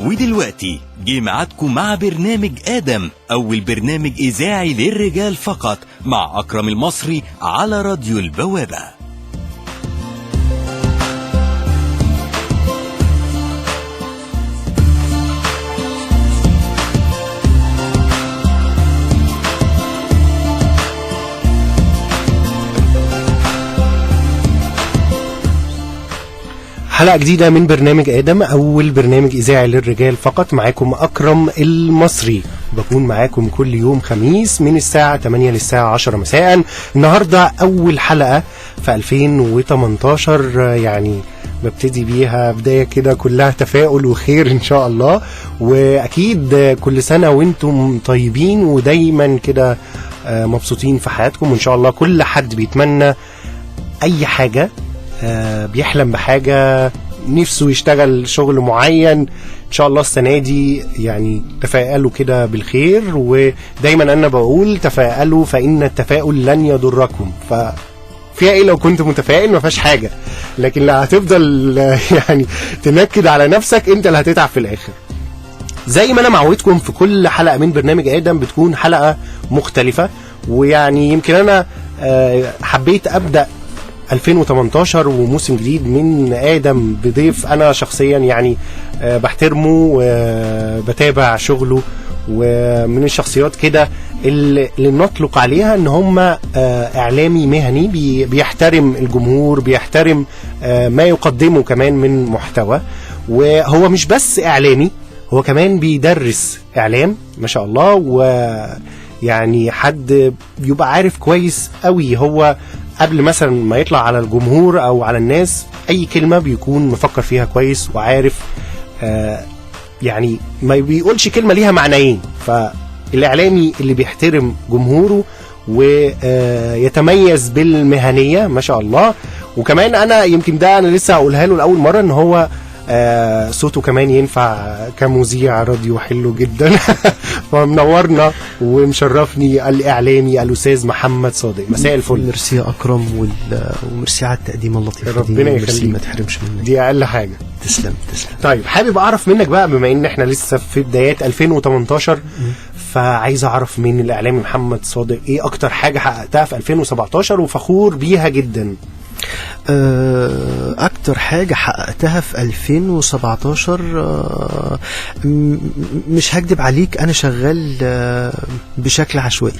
ودلوقتي جه ميعادكم مع برنامج آدم، أول برنامج إذاعي للرجال فقط، مع أكرم المصري على راديو البوابة. حلقة جديدة من برنامج آدم، أول برنامج إذاعي للرجال فقط. معاكم أكرم المصري، بكون معاكم كل يوم خميس من الساعة 8 للساعة 10 مساء. النهاردة أول حلقة في 2018، يعني ببتدي بيها بداية كده كلها تفاؤل وخير إن شاء الله، وأكيد كل سنة وانتم طيبين ودايما كده مبسوطين في حياتكم، وإن شاء الله كل حد بيتمنى أي حاجة، بيحلم بحاجة، نفسه يشتغل شغل معين، إن شاء الله السنة دي يعني تفائلوا كده بالخير. ودايما أنا بقول تفائلوا فإن التفاؤل لن يضركم. ففيها إيه لو كنت متفائل؟ ما فيهاش حاجة، لكن لا هتفضل يعني تنكد على نفسك، أنت اللي هتتعب في الآخر. زي ما أنا معودكم في كل حلقة من برنامج آدم بتكون حلقة مختلفة، ويعني يمكن أنا حبيت أبدأ 2018 وموسم جديد من آدم بضيف أنا شخصيا يعني بحترمه وبتابع شغله، ومن الشخصيات كده اللي نطلق عليها ان هم إعلامي مهني، بيحترم الجمهور، بيحترم ما يقدمه كمان من محتوى. وهو مش بس إعلامي، هو كمان بيدرس إعلام ما شاء الله، ويعني حد بيبقى عارف كويس قوي هو قبل مثلا ما يطلع على الجمهور او على الناس اي كلمة بيكون مفكر فيها كويس وعارف، يعني ما بيقولش كلمة ليها معنيين. فالاعلامي اللي بيحترم جمهوره ويتميز بالمهنية ما شاء الله. وكمان انا يمكن ده انا لسه هقولها له لاول مرة، ان هو صوته كمان ينفع كمذيع راديو حلو جدا. فمنورنا ومشرفني الاعلامي الاستاذ محمد صادق. مساء الفل. ميرسي يا اكرم، وميرسي على التقديم اللطيف، ربنا يخليك، ما تحرمش منك، دي اقل حاجة. تسلم تسلم. طيب حابب اعرف منك بقى، بما ان احنا لسه في بدايات 2018، فعايز اعرف من الاعلامي محمد صادق ايه اكتر حاجة حققتها في 2017 وفخور بيها جدا؟ أكتر حاجة حققتها في 2017، مش هكدب عليك، أنا شغال بشكل عشوائي،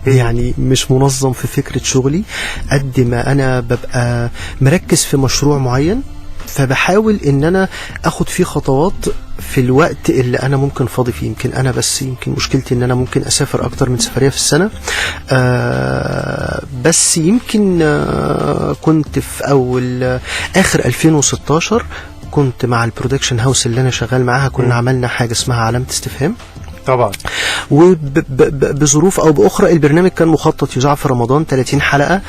يعني مش منظم في فكرة شغلي قد ما أنا ببقى مركز في مشروع معين، فبحاول ان انا اخد فيه خطوات في الوقت اللي انا ممكن فاضي فيه. يمكن انا بس يمكن مشكلتي ان انا ممكن اسافر اكتر من سفرية في السنة، بس يمكن كنت في اول اخر 2016 كنت مع ال production house اللي انا شغال معاها، كنا عملنا حاجة اسمها علامة استفهام طبعا، وبظروف او باخرى البرنامج كان مخطط يذاع في رمضان 30 حلقة.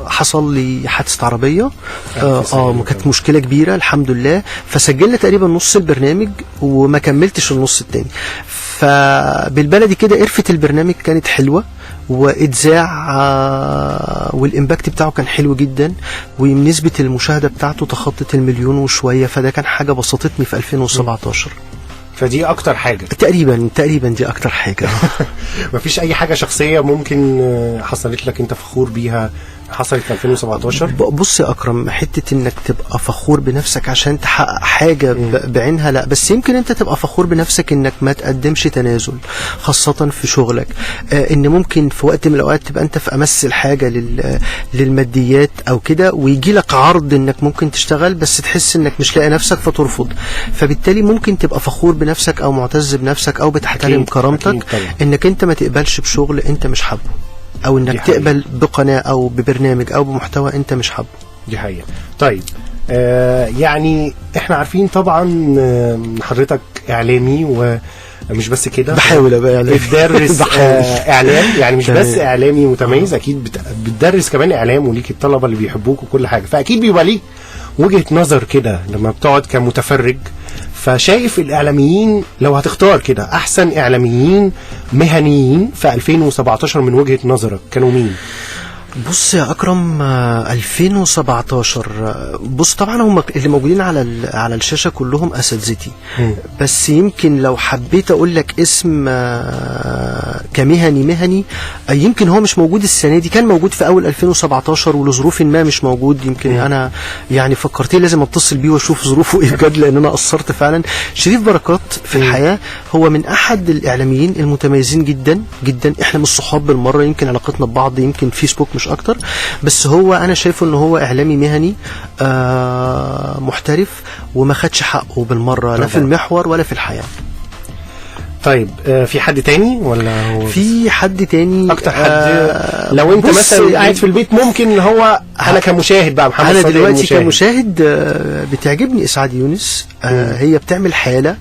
حصل لي حادثه عربية، كانت مشكلة كبيرة الحمد لله، فسجلنا تقريبا نص البرنامج وما كملتش النص التاني. فبالبلدي كده قرفه البرنامج كانت حلوة واتذاع، وال impact بتاعه كان حلو جدا، ونسبه المشاهدة بتاعته تخطت 1,000,000 وشوية، فده كان حاجة بسطتني في 2017. فدي اكتر حاجة تقريبا دي اكتر حاجة. مفيش اي حاجة شخصية ممكن حصلت لك انت فخور بيها حصلت في 2017؟ بص يا اكرم، حتة انك تبقى فخور بنفسك عشان تحقق حاجة بعينها لا، بس يمكن انت تبقى فخور بنفسك انك ما تقدمش تنازل، خاصة في شغلك. ان ممكن في وقت من الاوقات تبقى انت في امس الحاجة للماديات او كده، ويجي لك عرض انك ممكن تشتغل، بس تحس انك مش لاقي نفسك فترفض. فبالتالي ممكن تبقى فخور بنفسك او معتز بنفسك او بتحترم كرامتك انك انت ما تقبلش بشغل انت مش حابة، او انك تقبل بقناة او ببرنامج او بمحتوى انت مش حابة. دي حقيقة. طيب يعني احنا عارفين طبعا حضرتك اعلامي، ومش بس كده، بحاول ابقى اعلامي، بتدرس اعلام، يعني مش بس اعلامي متميز، اكيد بتدرس كمان اعلام، وليك الطلبة اللي بيحبوك وكل حاجة، فاكيد بيبقى ليك وجهة نظر كده لما بتقعد كمتفرج. فشايف الإعلاميين لو هتختار كده أحسن إعلاميين مهنيين في 2017 من وجهة نظرك كانوا مين؟ بص يا اكرم، 2017 بص طبعا هم اللي موجودين على الشاشة كلهم اساتذتي، بس يمكن لو حبيت اقول لك اسم كمهني مهني، يمكن هو مش موجود السنة دي، كان موجود في اول 2017 ولظروف ما مش موجود. يمكن انا يعني فكرتني لازم اتصل بيه واشوف ظروفه ايه بجد، لان انا قصرت فعلا. شريف بركات في الحياة هو من احد الاعلاميين المتميزين جدا جدا. احنا مش صحاب بالمرة، يمكن علاقتنا ببعض يمكن فيسبوك مش اكتر، بس هو انا شايفه ان هو اعلامي مهني محترف وما خدش حقه بالمرة، لا في المحور ولا في الحياة. طيب في حد تاني ولا هو في حد تاني؟ اكتر حد لو انت مثلا قاعد في البيت ممكن هو انا كمشاهد بقى، محمد انا دلوقتي كمشاهد بتعجبني اسعاد يونس. هي بتعمل حاله،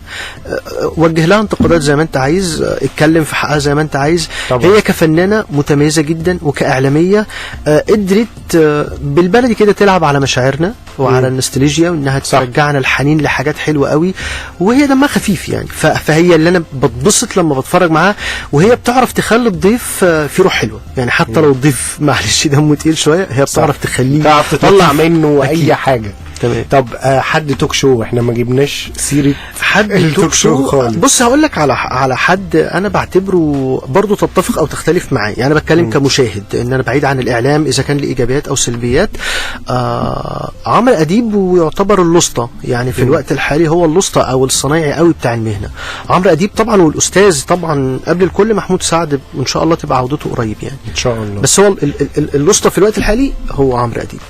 وجه لها انتقادات زي ما انت عايز، اتكلم في حقها زي ما انت عايز طبعا. هي كفنانه متميزة جدا، وكاعلاميه قدرت بالبلدي كده تلعب على مشاعرنا وعلى النوستالجيا، وانها ترجعنا الحنين لحاجات حلوة قوي، وهي دمها خفيف يعني. فهي اللي انا بتبسط لما بتفرج معاها، وهي بتعرف تخلي الضيف في روح حلوة يعني، حتى لو الضيف معلش دمه تقيل شوية هي بتعرف تخليه، تعرف تطلع منه اي حاجة. تمام. طب حد talk show، احنا ما جبناش سيره حد ال talk show خالص. بص هقول لك على حد انا بعتبره برضو تتفق او تختلف معاه يعني، انا بتكلم كمشاهد ان انا بعيد عن الاعلام اذا كان لايجابيات او سلبيات. عمرو اديب ويعتبر الوسطى يعني في الوقت الحالي، هو الوسطى او الصنايعي قوي بتاع المهنة عمرو اديب طبعا، والاستاذ طبعا قبل الكل محمود سعد، وان شاء الله تبقى عودته قريب يعني ان شاء الله. بس هو الوسطى في الوقت الحالي هو عمرو اديب.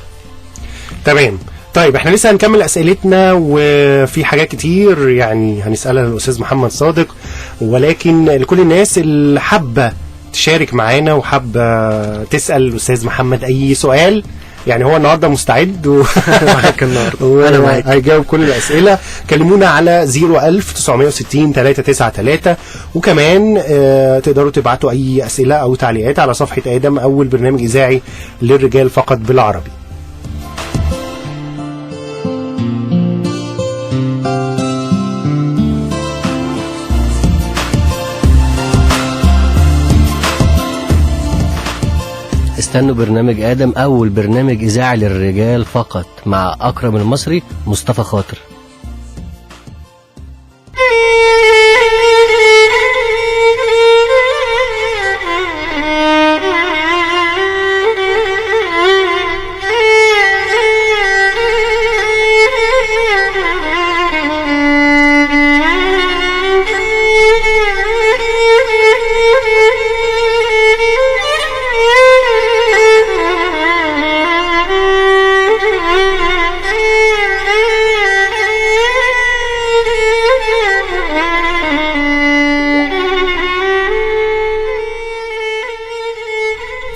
تمام. طيب احنا لسه هنكمل اسئلتنا، وفي حاجات كتير يعني هنسألها للأستاذ محمد صادق، ولكن لكل الناس اللي حابة تشارك معانا وحابة تسأل الأستاذ محمد أي سؤال، يعني هو النهارده مستعد معاك النهارده، انا معاك، هيجاوب كل الأسئلة. كلمونا على 01000 960 393، وكمان تقدروا تبعتوا أي أسئلة أو تعليقات على صفحة آدم، أول برنامج إذاعي للرجال فقط بالعربي. استنوا برنامج آدم، أول برنامج إذاعي للرجال فقط، مع أكرم المصري مصطفى خاطر.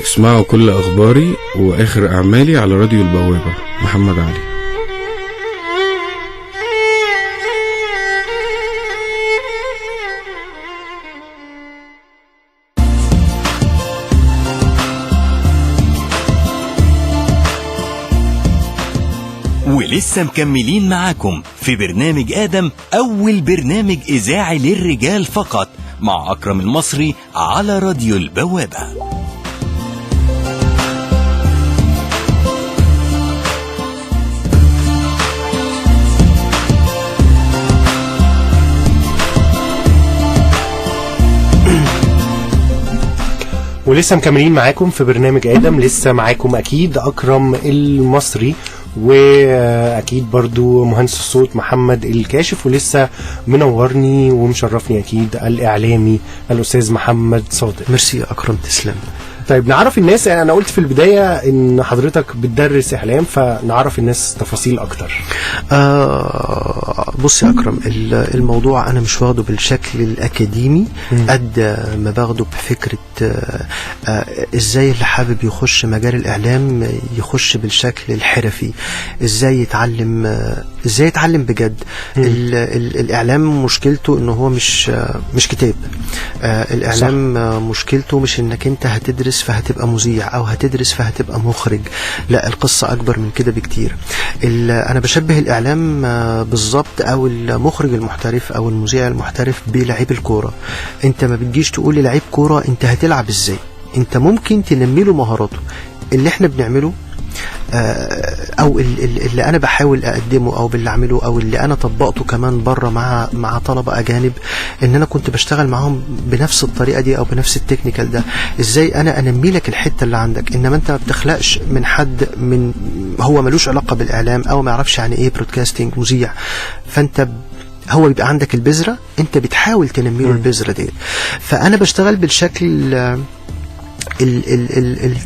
اسمعوا كل أخباري وآخر أعمالي على راديو البوابة. محمد علي. ولسه مكملين معاكم في برنامج آدم، أول برنامج إذاعي للرجال فقط، مع أكرم المصري على راديو البوابة. ولسه مكملين معاكم في برنامج آدم، لسه معاكم أكيد أكرم المصري، وأكيد برضو مهندس الصوت محمد الكاشف، ولسه منورني ومشرفني أكيد الإعلامي الأستاذ محمد صادق. ميرسي يا أكرم، تسلم. طيب نعرف الناس، أنا قلت في البداية إن حضرتك بتدرس إعلام، فنعرف الناس تفاصيل أكتر. بص يا أكرم، الموضوع أنا مش واخده بالشكل الأكاديمي قد ما باخده بفكرة إزاي اللي حابب يخش مجال الإعلام يخش بالشكل الحرفي، إزاي يتعلم، إزاي يتعلم بجد. الإعلام مشكلته إنه هو مش كتاب. الإعلام مشكلته مش إنك أنت هتدرس فهتبقى مذيع أو هتدرس فهتبقى مخرج، لا، القصة أكبر من كده بكتير. أنا بشبه الإعلام بالظبط أو المخرج المحترف أو المذيع المحترف بلعيب الكورة. أنت ما بتجيش تقول للعيب كورة أنت هتلعب إزاي، أنت ممكن تنمي له مهاراته. اللي احنا بنعمله او اللي انا بحاول اقدمه او باللي اعمله او اللي انا طبقته كمان بره مع طلبه اجانب، ان انا كنت بشتغل معاهم بنفس الطريقة دي او بنفس ال technical ده. ازاي انا انمي لك الحتة اللي عندك، انما انت ما بتخلقش من حد من هو ملوش علاقة بالاعلام او ما يعرفش يعني ايه broadcasting مذيع، فانت هو بيبقى عندك البذرة، انت بتحاول تنمي له البذرة دي. فانا بشتغل بالشكل ال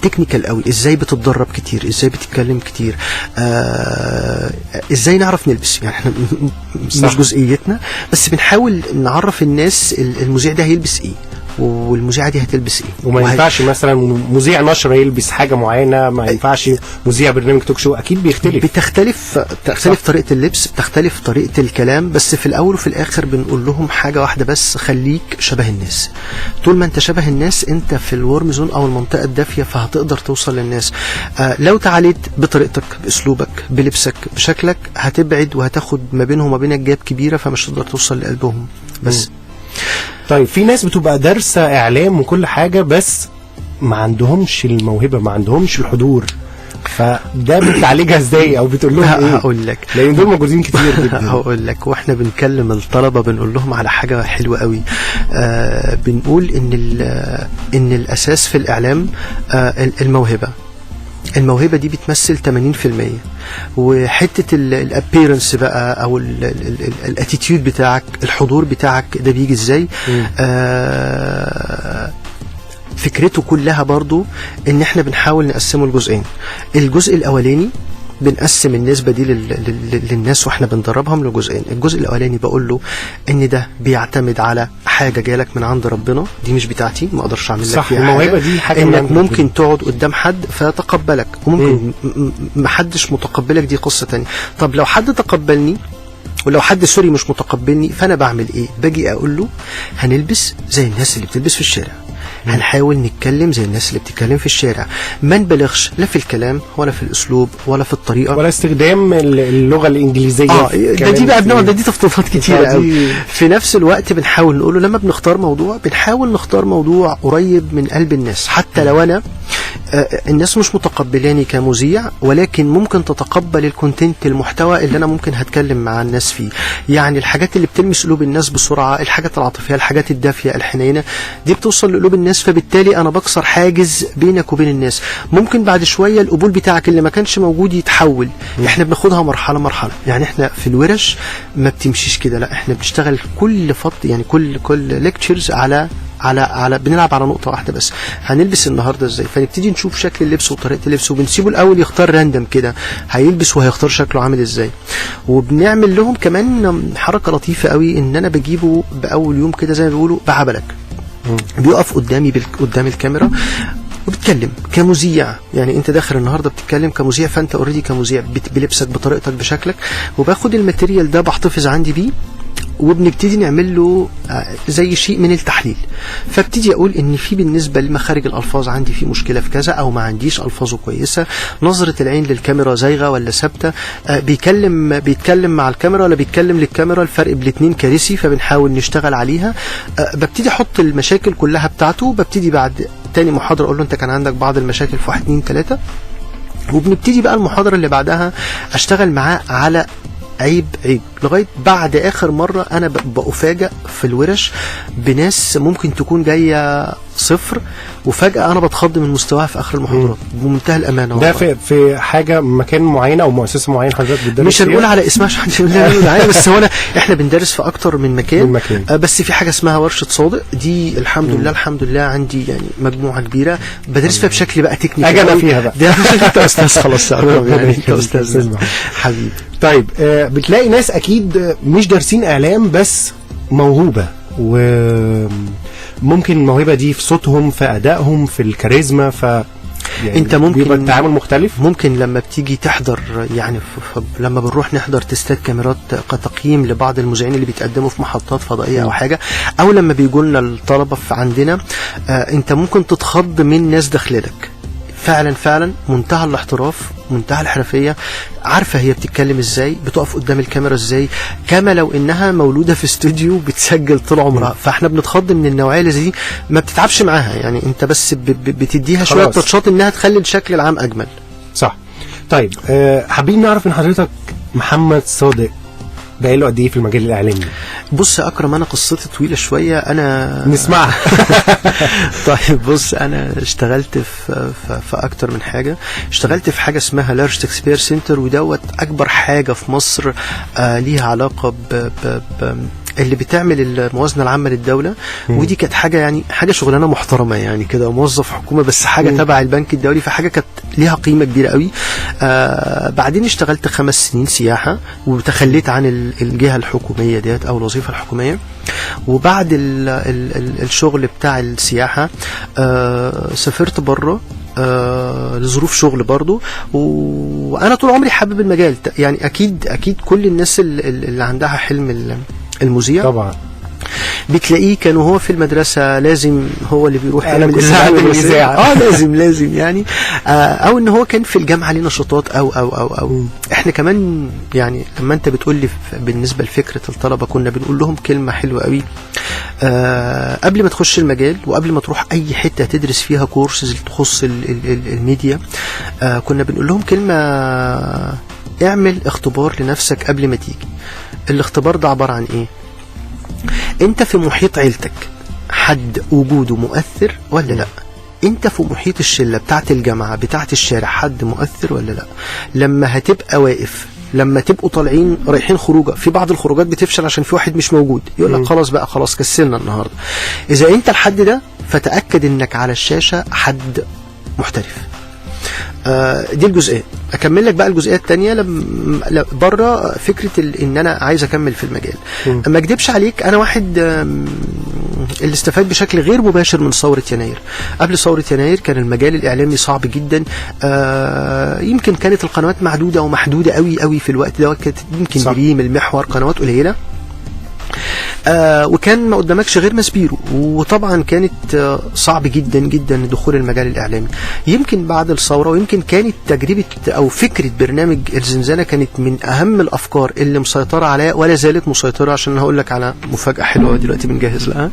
technical قوي، ازاي بتتدرب كتير، ازاي بتتكلم كتير، ازاي نعرف نلبس. يعني احنا مش جزئيتنا، بس بنحاول نعرف الناس المذيع ده هيلبس ايه والمذيعه دي هتلبس ايه. وما ينفعش مثلا مذيع نشره يلبس حاجة معينة، ما ينفعش مذيع برنامج talk show، اكيد بيختلف. بتختلف طريقه اللبس، بتختلف طريقه الكلام، بس في الاول وفي الاخر بنقول لهم حاجة واحدة بس، خليك شبه الناس. طول ما انت شبه الناس انت في ال warm zone او المنطقة الدافيه، فهتقدر توصل للناس. لو تعاليت بطريقتك، باسلوبك، بلبسك، بشكلك، هتبعد وهتاخد ما بينهم وما بينك gap كبيرة، فمش هتقدر توصل لقلبهم بس. طيب في ناس بتبقى دارسة إعلام وكل حاجة بس ما عندهمش الموهبة، ما عندهمش الحضور، فده بتعالجها ازاي او بتقول لهم ايه؟ هقول لك، لان دول موجودين كتير جدا. هقول لك، واحنا بنكلم الطلبة بنقول لهم على حاجة حلوة قوي. بنقول ان الاساس في الاعلام الموهبة. الموهبة دي بتمثل 80%، وحتة ال appearance بقى او ال attitude بتاعك، الحضور بتاعك ده بيجي ازاي؟ فكرته كلها برضو ان احنا بنحاول نقسمه لجزئين. الجزء الاولاني بنقسم النسبة دي للناس واحنا بندربهم لجزئين. الجزء الاولاني بقول له ان ده بيعتمد على حاجة جالك من عند ربنا، دي مش بتاعتي، ما اقدرش اعمل لك فيها حاجة. الموهبة دي حاجة انك ممكن تقعد قدام حد فيتقبلك، وممكن محدش متقبلك، دي قصة تانية. طب لو حد تقبلني ولو حد sorry مش متقبلني، فانا بعمل ايه؟ باجي اقول له هنلبس زي الناس اللي بتلبس في الشارع، هنحاول نتكلم زي الناس اللي بتتكلم في الشارع، ما نبالغش لا في الكلام ولا في الاسلوب ولا في الطريقة ولا استخدام اللغة الانجليزية. ده دي بقى بنقعد، دي تفضيلات كتيرة قوي. في نفس الوقت بنحاول نقوله لما بنختار موضوع بنحاول نختار موضوع قريب من قلب الناس، حتى لو انا الناس مش متقبلاني كمذيع، ولكن ممكن تتقبل ال content، المحتوى اللي انا ممكن هتكلم مع الناس فيه. يعني الحاجات اللي بتلمس قلوب الناس بسرعة، الحاجات العاطفية، الحاجات الدافيه، الحنينه، دي بتوصل لقلوب الناس، فبالتالي انا بكسر حاجز بينك وبين الناس. ممكن بعد شوية القبول بتاعك اللي ما كانش موجود يتحول. احنا بناخدها مرحلة مرحلة، يعني احنا في الورش ما بتمشيش كده، لا احنا بنشتغل كل يعني كل lectures على على على بنلعب على نقطة واحدة بس، هنلبس النهارده ازاي، فنبتدي نشوف شكل اللبس وطريقه اللبس، وبنسيبه الاول يختار random كده، هيلبس وهيختار شكله عامل ازاي. وبنعمل لهم كمان حركة لطيفة قوي، ان انا بجيبه باول يوم كده زي ما بيقولوا بعبلك، بيقف قدامي قدام الكاميرا وبتكلم كمذيع. يعني انت داخل النهارده بتتكلم كمذيع، فانت already كمذيع بلبسك بطريقتك بشكلك، وباخد ال material ده بحتفظ عندي بيه، وبنبتدي نعمل له زي شيء من التحليل. فابتدي اقول ان في بالنسبة لمخارج الالفاظ عندي في مشكلة في كذا، او ما عنديش الفاظه كويسة، نظره العين للكاميرا زايغه ولا ثابتة، بيتكلم مع الكاميرا ولا بيتكلم للكاميرا، الفرق بالاثنين كارثي، فبنحاول نشتغل عليها. ببتدي احط المشاكل كلها بتاعته، ببتدي بعد تاني محاضرة اقول له انت كان عندك بعض المشاكل في 1 2 3، وبنبتدي بقى المحاضرة اللي بعدها اشتغل معاه على عيب عيب، لغاية بعد اخر مرة انا بأفاجئ في الورش بناس ممكن تكون جاية صفر، وفجاة انا بتخض من مستواها في اخر المحاضرات بمنتهى الامانة. ده في حاجة مكان معين او مؤسسة معينة حضرتك بتدرس؟ مش هنقول على اسمها عشان محدش يقول عليها، بس هو احنا بندرس في اكتر من مكان. بس في حاجة اسمها ورشه صادق، دي الحمد لله الحمد لله عندي يعني مجموعة كبيرة بدرس فيها بشكل بقى technical. اجي انا فيها بقى ده انت استاذ خلاص يعني انت استاذ حبيبي. طيب بتلاقي ناس اكيد مش دارسين اعلام بس موهوبه، وممكن الموهبة دي في صوتهم، في ادائهم، في الكاريزما، ف يعني انت ممكن بيبقى التعامل مختلف. ممكن لما بتيجي تحضر يعني لما بنروح نحضر تستات كاميرات كتقييم لبعض المذيعين اللي بيتقدموا في محطات فضائية او حاجة، او لما بيجوا لنا الطلبة في عندنا، انت ممكن تتخض من ناس داخلك. فعلا فعلا منتهى الاحتراف، منتهى الحرفية، عارفه هي بتتكلم ازاي، بتقف قدام الكاميرا ازاي، كما لو انها مولودة في استوديو بتسجل طول عمرها. فاحنا بنتخض من النوعية اللي زي دي، ما بتتعبش معاها يعني، انت بس بتديها شوية تاتشات انها تخلي الشكل العام اجمل. صح. طيب حابين نعرف من حضرتك محمد صادق بقاله قد ايه في المجال الاعلامي؟ بص يا اكرم، انا قصتي طويلة شوية، انا نسمعها. طيب بص، انا اشتغلت في اكتر من حاجة. اشتغلت في حاجة اسمها Large Taxpayer Center، ودوت اكبر حاجة في مصر ليها علاقة ب اللي بتعمل الموازنة العامة للدولة. ودي كانت حاجة يعني حاجة شغلانة محترمه يعني كده، موظف حكومة بس حاجة تبع البنك الدولي، فحاجه كانت ليها قيمة كبيرة قوي. بعدين اشتغلت 5 سنين سياحة، وتخليت عن الجهة الحكومية ديت او الوظيفة الحكومية. وبعد ال ال ال الشغل بتاع السياحة سافرت بره لظروف شغل برضو. وانا طول عمري حابب المجال يعني، اكيد كل الناس اللي عندها حلم المذيع طبعا بتلاقيه كان وهو في المدرسة لازم هو اللي بيروح يعمل الإذاعة. لازم يعني، او ان هو كان في الجامعة ليه نشاطات او او او او احنا كمان يعني لما انت بتقول لي بالنسبة لفكرة الطلبة، كنا بنقول لهم كلمة حلوة قوي قبل ما تخش المجال وقبل ما تروح اي حتة تدرس فيها كورسز تخص الميديا، كنا بنقول لهم كلمة: اعمل اختبار لنفسك قبل ما تيجي. الاختبار ده عبارة عن ايه؟ انت في محيط عيلتك حد وجوده مؤثر ولا لا؟ انت في محيط الشلة بتاعت الجامعة بتاعت الشارع حد مؤثر ولا لا؟ لما هتبقى واقف، لما تبقوا طالعين رايحين خروجه، في بعض الخروجات بتفشل عشان في واحد مش موجود، يقول لك خلاص بقى، خلاص كسلنا النهارده. اذا انت الحد ده فتأكد انك على الشاشة حد محترف. دي الجزئية. اكمل لك بقى الجزئية الثانية لما بره فكرة ان انا عايز اكمل في المجال. ما اكدبش عليك، انا واحد اللي استفاد بشكل غير مباشر من ثورة يناير. قبل ثورة يناير كان المجال الاعلامي صعب جدا، يمكن كانت القنوات معدودة ومحدوده قوي قوي في الوقت ده، كانت يمكن دريم، المحور، قنوات قليله، وكان ما قدامكش غير ماسبيرو، وطبعا كانت صعب جدا جدا دخول المجال الاعلامي. يمكن بعد الثورة، ويمكن كانت تجربه او فكرة برنامج الزنزانة كانت من اهم الافكار اللي مسيطرة عليا ولا زالت مسيطرة، عشان هقول لك على مفاجاة حلوة دلوقتي بنجهز لها،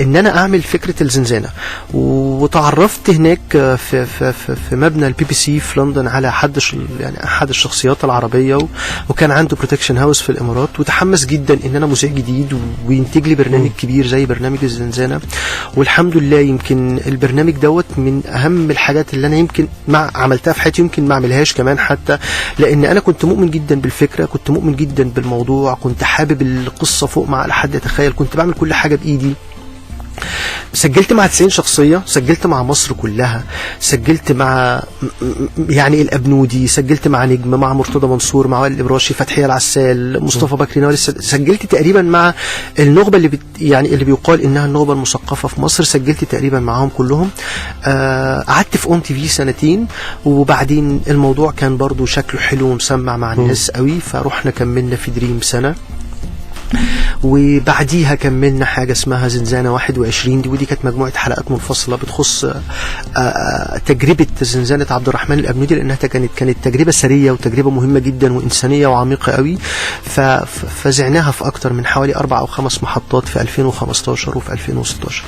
ان انا اعمل فكرة الزنزانة. وتعرفت هناك في في في, في مبنى البي بي سي في لندن على يعني احد الشخصيات العربية، وكان عنده production house في الامارات، وتحمس جدا ان انا مذيع جديد وينتج لي برنامج كبير زي برنامج الزنزانة. والحمد لله يمكن البرنامج دوت من اهم الحاجات اللي انا يمكن ما عملتها في حياتي، يمكن ما اعملهاش كمان حتى، لان انا كنت مؤمن جدا بالفكرة، كنت مؤمن جدا بالموضوع، كنت حابب القصة فوق ما على حد يتخيل، كنت بعمل كل حاجة بايدي. سجلت مع 90 شخصية، سجلت مع مصر كلها، سجلت مع يعني الأبنودي، سجلت مع نجم، مع مرتضى منصور، مع وائل الإبراشي، فتحية العسال، مصطفى بكري، نوال، سجلت تقريبا مع النخبة اللي يعني اللي بيقال إنها النخبة المثقفة في مصر، سجلت تقريبا معاهم كلهم. قعدت في ON TV سنتين، وبعدين الموضوع كان برضو شكله حلو ومسمع مع الناس قوي، فروحنا كملنا في دريم سنة، وبعديها كملنا حاجة اسمها زنزانة 21 دي، ودي كانت مجموعة حلقات منفصلة بتخص تجربة زنزانة عبد الرحمن الأبنودي، لأنها كانت تجربة سرية وتجربة مهمة جدا وإنسانية وعميقة قوي، فزعناها في أكتر من حوالي 4 أو 5 محطات في 2015 وفي 2016.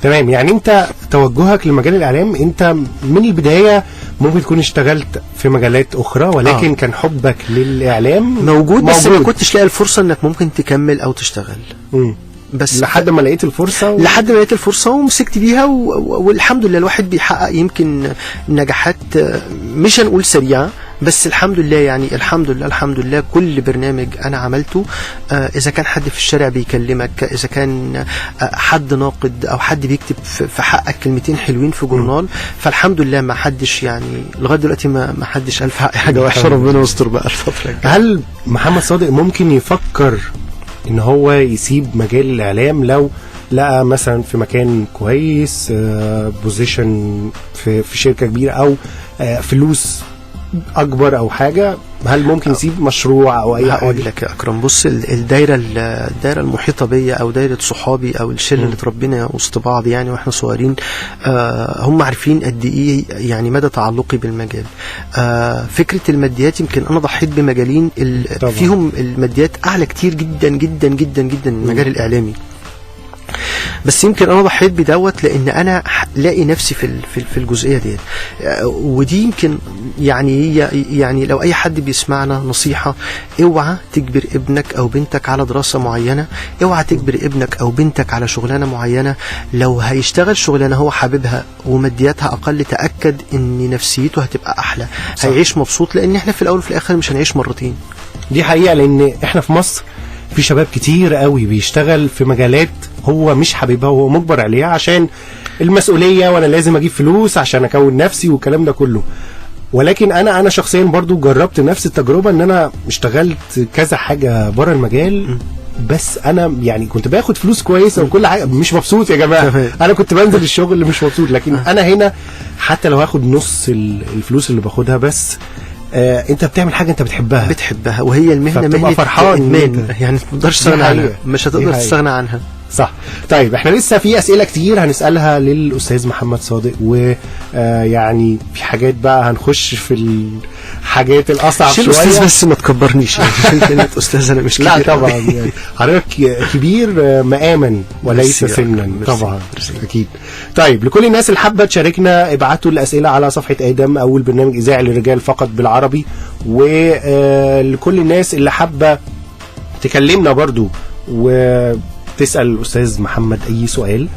تمام. يعني انت توجهك لمجال الاعلام، انت من البداية ممكن تكون اشتغلت في مجالات اخرى، ولكن كان حبك للاعلام موجود، بس ما كنتش لاقي الفرصة انك ممكن تكمل او تشتغل. بس لحد ما لقيت الفرصة لحد ما لقيت الفرصة ومسكت بيها، والحمد لله الواحد بيحقق يمكن نجاحات مش هنقول سريعة، بس الحمد لله يعني الحمد لله الحمد لله كل برنامج انا عملته، اذا كان حد في الشارع بيكلمك، اذا كان حد ناقد او حد بيكتب في حقك كلمتين حلوين في جورنال، فالحمد لله ما حدش يعني لغاية دلوقتي ما حدش قال في حقي حاجة وحشة، ربنا يستر بقى الفترة الجاية. هل محمد صادق ممكن يفكر ان هو يسيب مجال الاعلام لو لقى مثلا في مكان كويس، position في شركة كبيرة، او فلوس اكبر او حاجة؟ هل ممكن يسيب مشروع او اي حاجة؟ هقول لك يا اكرم، بص، الدايرة المحيطة بيا او دايرة صحابي او الشلة اللي اتربينا وسط بعض يعني واحنا صغيرين، هم عارفين قد ايه يعني مدى تعلقي بالمجال. فكرة الماديات يمكن انا ضحيت بمجالين فيهم الماديات اعلى كتير جدا جدا جدا جدا من المجال الاعلامي، بس يمكن انا ضحيت بدوت لان انا لاقي نفسي في الجزئية ديت. ودي يمكن يعني يعني لو اي حد بيسمعنا نصيحة، اوعى تجبر ابنك او بنتك على دراسة معينة، اوعى تجبر ابنك او بنتك على شغلانة معينة. لو هيشتغل شغلانة هو حاببها ومادياتها اقل، تاكد ان نفسيته هتبقى احلى، صح. هيعيش مبسوط، لان احنا في الاول وفي الاخر مش هنعيش مرتين. دي حقيقة، لان احنا في مصر في شباب كتير قوي بيشتغل في مجالات هو مش حاببها وهو مجبر عليها عشان المسؤولية، وانا لازم اجيب فلوس عشان اكون نفسي والكلام ده كله. ولكن انا شخصيا برضو جربت نفس التجربة، ان انا اشتغلت كذا حاجة بره المجال، بس انا يعني كنت باخد فلوس كويسة وكل حاجة، مش مبسوط يا جماعة. انا كنت بنزل الشغل مش مبسوط، لكن انا هنا حتى لو هاخد نص الفلوس اللي باخدها، بس انت بتعمل حاجة انت بتحبها، وهي المهنة، مهنة فرحان يعني ما تقدرش تستغنى عنها، مش هتقدر تستغنى عنها. صح. طيب احنا لسه في اسئلة كتير هنسالها للاستاذ محمد صادق، ويعني في حاجات بقى هنخش في الحاجات الاصعب شوية. استاذ بس ما تكبرنيش يعني كلمة استاذ انا مش كبير. لا طبعا يعني حضرتك كبير مقاما وليس سنا طبعا، اكيد. طيب لكل الناس اللي حابة تشاركنا، ابعتوا الاسئلة على صفحة ادم اول برنامج اذاعي للرجال فقط بالعربي. ولكل الناس اللي حابة تكلمنا برضو وتسأل الأستاذ محمد أي سؤال،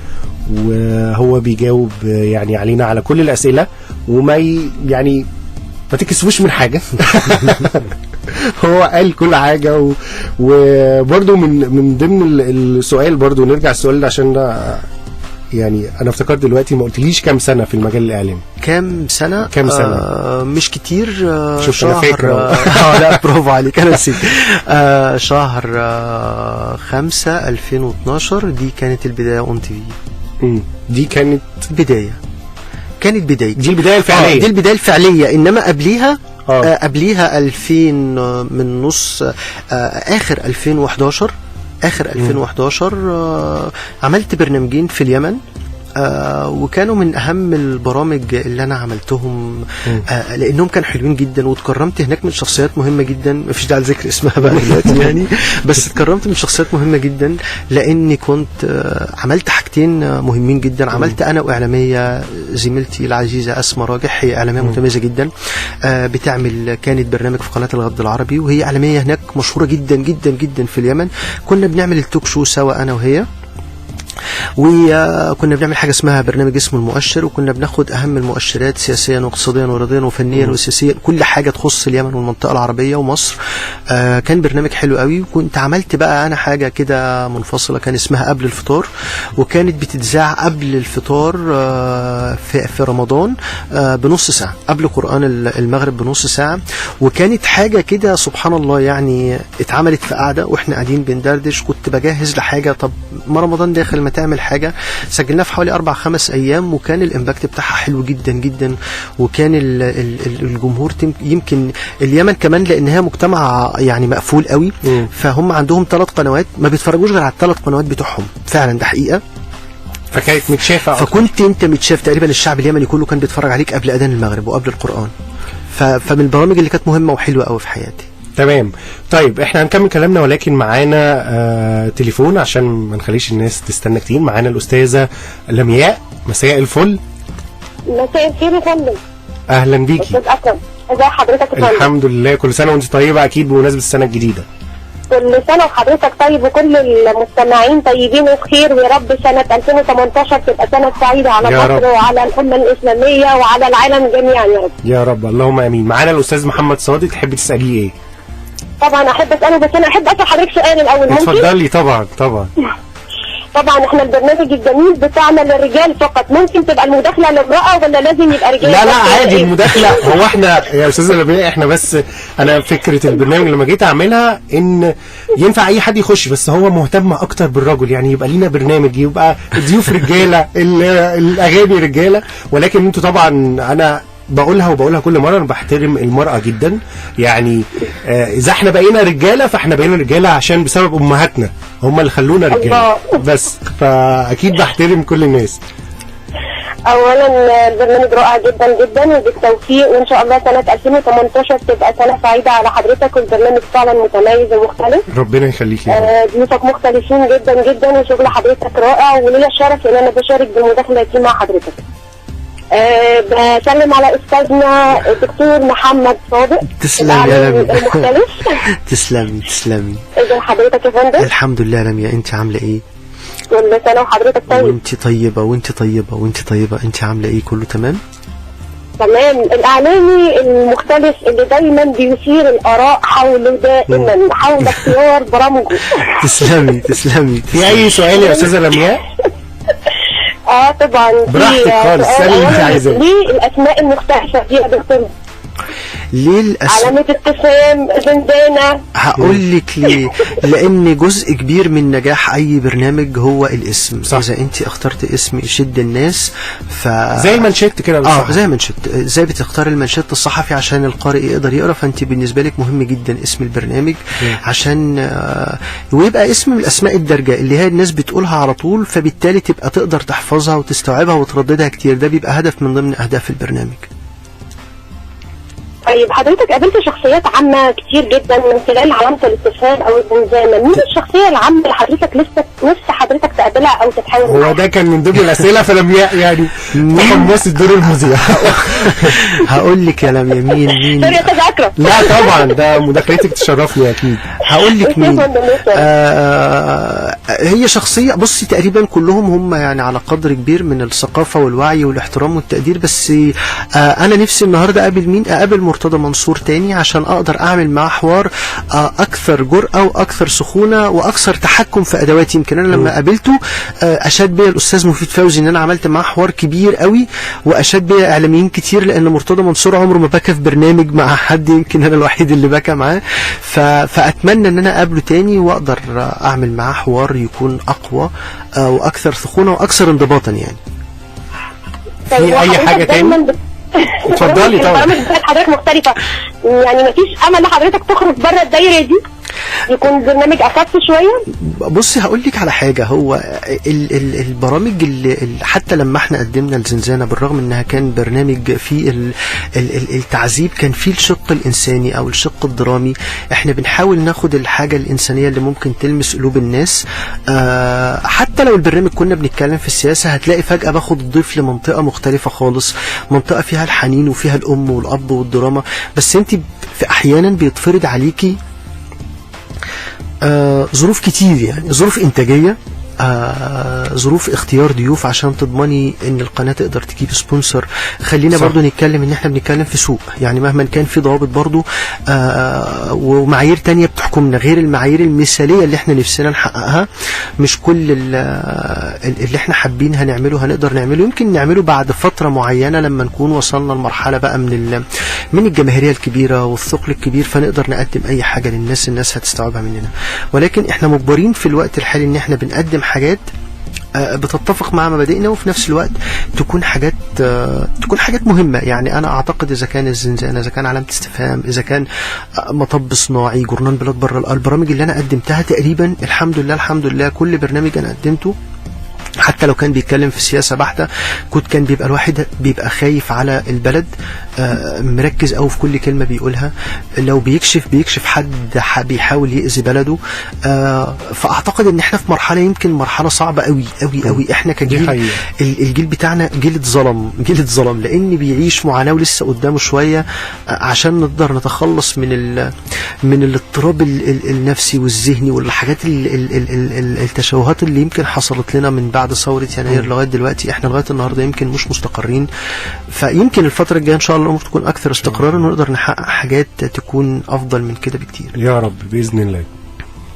وهو بيجاوب يعني علينا على كل الأسئلة، وما يعني ما تكسفوش من حاجة. هو قال كل حاجة. وبرضو من ضمن السؤال، برضو نرجع السؤال ده عشان ده يعني أنا افتكرت دلوقتي ما قلتليش كام سنة في المجال الإعلامي. كام سنة؟ كام سنة؟ مش كتير. شوف شهر. أنا فاكر. لا برافو عليك، أنا نسيت. شهر 5/2012 دي كانت البداية ON TV. دي كانت بداية، كانت بداية، دي البداية الفعلية. دي البداية الفعلية، إنما قبليها قبليها 2000 من نص آخر 2011، آخر 2011 عملت برنامجين في اليمن، وكانوا من أهم البرامج اللي أنا عملتهم، لأنهم كانوا حلوين جدا، واتكرمت هناك من شخصيات مهمة جدا، مفيش داعي لذكر اسمها بقى دلوقتي يعني، بس اتكرمت من شخصيات مهمة جدا، لأني كنت عملت حاجتين مهمين جدا. عملت أنا وإعلامية زميلتي العزيزة أسماء راجح، هي إعلامية متميزة جدا، بتعمل كانت برنامج في قناة الغد العربي، وهي إعلامية هناك مشهورة جدا جدا جدا في اليمن. كنا بنعمل التوك شو سوا أنا وهي، وكنا بنعمل حاجة اسمها برنامج اسمه المؤشر، وكنا بناخد أهم المؤشرات سياسيا واقتصاديا ورياضيا وفنيا وسياسيا، كل حاجة تخص اليمن والمنطقة العربية ومصر. كان برنامج حلو قوي. وكنت عملت بقى أنا حاجة كده منفصلة كان اسمها قبل الفطار، وكانت بتتذاع قبل الفطار في رمضان بنص ساعة، قبل قرآن المغرب بنص ساعة. وكانت حاجة كده سبحان الله يعني، اتعملت في قعدة واحنا قاعدين بندردش، كنت بجهز لحاجة، طب ما رمضان داخل ما تعمل حاجة. سجلناها في حوالي 4-5 أيام، وكان ال impact بتاعها حلو جدا جدا، وكان الجمهور يمكن اليمن كمان لأنها مجتمع يعني مقفول قوي، فهم عندهم 3 قنوات ما بيتفرجوش غير على 3 قنوات بتوعهم، فعلا ده حقيقة. فكانت متشافة، فكنت انت متشاف تقريبا، الشعب اليمني كله كان بيتفرج عليك قبل أذان المغرب وقبل القرآن. فمن البرامج اللي كانت مهمة وحلوة قوي في حياتي. تمام. طيب احنا هنكمل كلامنا، ولكن معانا تليفون عشان ما نخليش الناس تستنى كتير. معانا الأستاذة لمياء. مساء الفل. مساء الخير يا فندم. اهلا بيكي. استاذ اكرم، ازي حضرتك يا فندم؟ الحمد لله، كل سنة وانت طيبة. اكيد بمناسبة السنة الجديدة. كل سنة وحضرتك طيب وكل المستمعين طيبين وبخير، ويا رب سنة 2018 تبقى سنة سعيدة على مصر وعلى الأمة الإسلامية وعلى العالم جميعا يا رب. يا رب، اللهم آمين. معانا الأستاذ محمد صادق، تحب تسأليه إيه؟ طبعا أحب أسأله، بس أنا أحب أسأل حضرتك سؤال الأول، ممكن؟ اتفضلي. طبعا طبعا. طبعا احنا البرنامج الجميل بتاعنا للرجال فقط، ممكن تبقى المداخلة لامراة ولا لازم يبقى رجال؟ لا لا عادي المداخلة. هو احنا يا استاذه لبنى احنا بس انا فكرة البرنامج لما جيت اعملها ان ينفع اي حد يخش، بس هو مهتم اكتر بالرجل، يعني يبقى لينا برنامج يبقى الضيوف رجاله، الاغاني رجاله، ولكن انتوا طبعا انا بقولها وبقولها كل مرة، انا بحترم المراة جدا. يعني اذا احنا بقينا رجاله فاحنا بقينا رجاله عشان بسبب امهاتنا، هم اللي خلونا رجاله بس، فاكيد بحترم كل الناس. اولا البرنامج رائع جدا جدا وبالتوفيق، وان شاء الله سنة 2018 تبقى سنة سعيدة على حضرتك، والبرنامج فعلا متميز ومختلف. ربنا يخليك. ضيوفك مختلفين جدا جدا وشغل حضرتك رائع، وليا الشرف ان انا بشارك بالمداخله دي مع حضرتك. بسلم على استاذنا الدكتور محمد صادق. تسلم يا لميا. المختلف. تسلمي تسلمي. ازي حضرتك يا فندم؟ الحمد لله يا لميا، انت عامله ايه؟ كل سنة وحضرتك طيب. وانت طيبة وانت طيبة وانت طيبة. انت عامله ايه؟ كله تمام؟ تمام. الاعلامي المختلف اللي دايما بيثير الاراء حوله دائما حول اختيار برامجه. تسلمي تسلمي. في اي سؤال يا استاذه لمياء؟ طبعا براحتك خالص، اسالي اللي انت عايزاه. ليه الاسماء المختلفة دي يا دكتور؟ ليه الأسماء؟ علامة استفهام، زنزانة. هقول لك ليه. لأن جزء كبير من نجاح أي برنامج هو الاسم. صح. إذا أنت اخترت اسم يشد الناس زي المانشيت كده. زي المانشيت، زي بتختار المانشيت الصحفي عشان القارئ يقدر يقرأ، فأنت بالنسبة لك مهم جدا اسم البرنامج عشان ويبقى اسم من الأسماء الدارجة اللي هي الناس بتقولها على طول، فبالتالي تبقى تقدر تحفظها وتستوعبها وترددها كتير. ده بيبقى هدف من ضمن أهداف البرنامج. طيب حضرتك قابلت شخصيات عامة كتير جدا من خلال علامة الاستفهام أو الزنزانة، مين الشخصية العامة اللي حضرتك لسه نفس حضرتك تقابلها أو تتحاور معاها؟ هو ده كان من ضمن الأسئلة، فلمياء يعني تقمصت دور المذيع. هقول لك يا لمياء مين. sorry يا أستاذ أكرم. لا طبعا ده مداخلتك تشرفني أكيد. هقول لك مين. هي شخصية، بصي تقريبا كلهم هم يعني على قدر كبير من الثقافة والوعي والاحترام والتقدير، بس أنا نفسي النهاردة أقابل مين؟ أقابل مرتضى منصور تاني عشان اقدر اعمل معاه حوار اكثر جرأة واكثر سخونة واكثر تحكم في ادواتي. يمكن انا لما قابلته اشاد بيا الاستاذ مفيد فوزي ان انا عملت معاه حوار كبير قوي، واشاد بيا اعلاميين كتير، لان مرتضى منصور عمره ما بكى في برنامج مع حد، يمكن انا الوحيد اللي بكى معاه. فاتمنى ان انا اقابله تاني واقدر اعمل معاه حوار يكون اقوى واكثر سخونة واكثر انضباطا. يعني في اي حاجة تاني؟ اتفضلي. طبعا البرامج بتاعت حضرتك مختلفة، يعني مفيش امل لحضرتك تخرج بره الدايرة دي، يكون برنامج اخف شوية؟ بصي هقول لك على حاجة، هو البرامج اللي حتى لما احنا قدمنا الزنزانة، بالرغم انها كان برنامج فيه التعذيب، كان فيه الشق الانساني او الشق الدرامي. احنا بنحاول ناخد الحاجة الانسانية اللي ممكن تلمس قلوب الناس. حتى لو البرنامج كنا بنتكلم في السياسة، هتلاقي فجاة باخد الضيف لمنطقه مختلفة خالص، منطقة فيها الحنين وفيها الام والاب والدراما. بس انت في احيانا بيتفرض عليكي ظروف كتير، يعني ظروف إنتاجية، ظروف اختيار ضيوف عشان تضمني ان القناة تقدر تجيب sponsor. خلينا برضو نتكلم ان احنا بنتكلم في سوق، يعني مهما كان في ضوابط برضو ومعايير تانية بتحكمنا غير المعايير المثالية اللي احنا نفسنا نحققها. مش كل اللي احنا حابين هنعمله هنقدر نعمله، يمكن نعمله بعد فترة معينة لما نكون وصلنا لمرحلة بقى من الجماهيرية الكبيرة والثقل الكبير، فنقدر نقدم اي حاجة للناس، الناس هتستوعبها مننا. ولكن احنا مجبرين في الوقت الحالي ان احنا بنقدم حاجات بتتفق مع مبادئنا، وفي نفس الوقت تكون حاجات مهمة. يعني أنا أعتقد إذا كان الزنزانة، إذا كان علامة استفهام، إذا كان مطب صناعي، جورنان بلاد بره، البرامج اللي أنا قدمتها تقريبا الحمد لله الحمد لله كل برنامج أنا قدمته حتى لو كان بيتكلم في سياسة بحتة، كان بيبقى الواحد بيبقى خايف على البلد، مركز أوي في كل كلمة بيقولها، لو بيكشف حد بيحاول يأذي بلده. فأعتقد إن إحنا في مرحلة، يمكن مرحلة صعبة أوي أوي أوي. إحنا كجيل، الجيل بتاعنا جيل اتظلم، لأن بيعيش معاناة ولسه قدامه شوية عشان نقدر نتخلص من الاضطراب النفسي والذهني والحاجات التشوهات اللي يمكن حصلت لنا من بعد ثورة يناير لغاية دلوقتي. احنا لغاية النهاردة يمكن مش مستقرين، فيمكن الفترة الجاية ان شاء الله الامور تكون اكثر استقرارا ونقدر نحقق حاجات تكون افضل من كده بكتير يا رب باذن الله.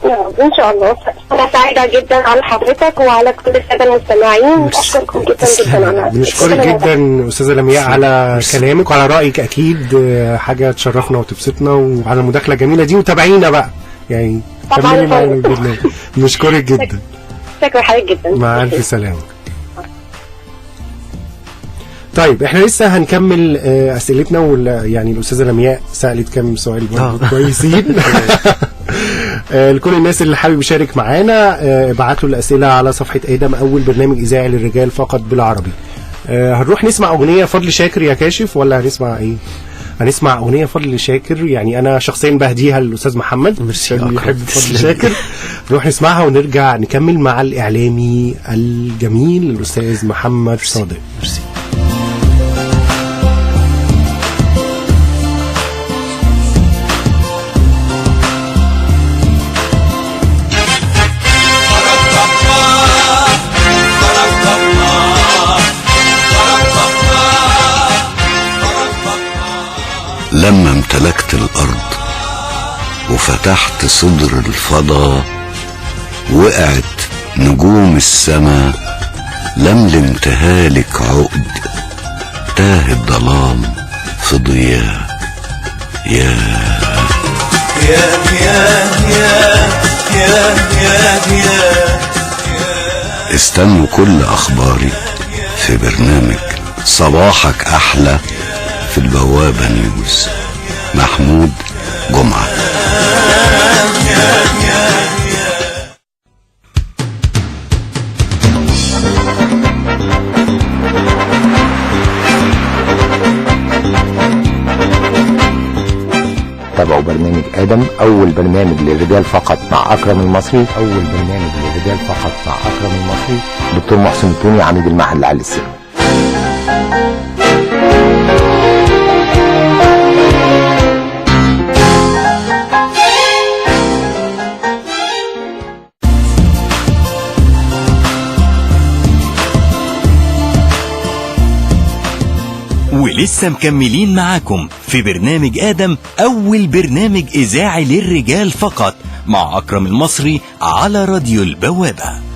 يا رب ان شاء الله. انا سعيدة جدا على حضرتك وعلى كل السادة المستمعين، اشكركم جدا جدا. بنشكرك جدا استاذه لمياء على كلامك وعلى رايك، اكيد حاجة تشرفنا وتبسطنا، وعلى المداخلة الجميلة دي، وتابعينا بقى يعني، كملي معانا البرنامج. بنشكرك جدا. شكرا حضرتك جدا، مع الف سلامه. طيب احنا لسه هنكمل اسئلتنا، يعني الاستاذة لمياء سالت كام سؤال برضه كويسين. لكل الناس اللي حابب يشارك معانا ابعتوا الاسئلة على صفحة ادم، اول برنامج اذاعي للرجال فقط بالعربي. هنروح نسمع اغنية فضل شاكر يا كاشف، ولا هنسمع ايه؟ هنسمع اغنية فضل شاكر، يعني انا شخصيا بهديها للاستاذ محمد عشان بيحب فضل شاكر. نروح نسمعها ونرجع نكمل مع الاعلامي الجميل الاستاذ محمد صادق. ميرسي. لما امتلكت الأرض وفتحت صدر الفضاء، وقعت نجوم السماء، لملمتها لك عقد، تاه الظلام في ضياء. يا يا يا يا يا يا يا. استنوا كل أخباري في برنامج صباحك أحلى في البوابة نيوز. محمود جمعة. تابعوا برنامج آدم، أول برنامج للرجال فقط مع أكرم المصري. أول برنامج للرجال فقط مع أكرم المصري. دكتور محسن التوني، عميد المعهد العالي للسينما. ولسه مكملين معاكم في برنامج آدم، أول برنامج إذاعي للرجال فقط مع أكرم المصري على راديو البوابة.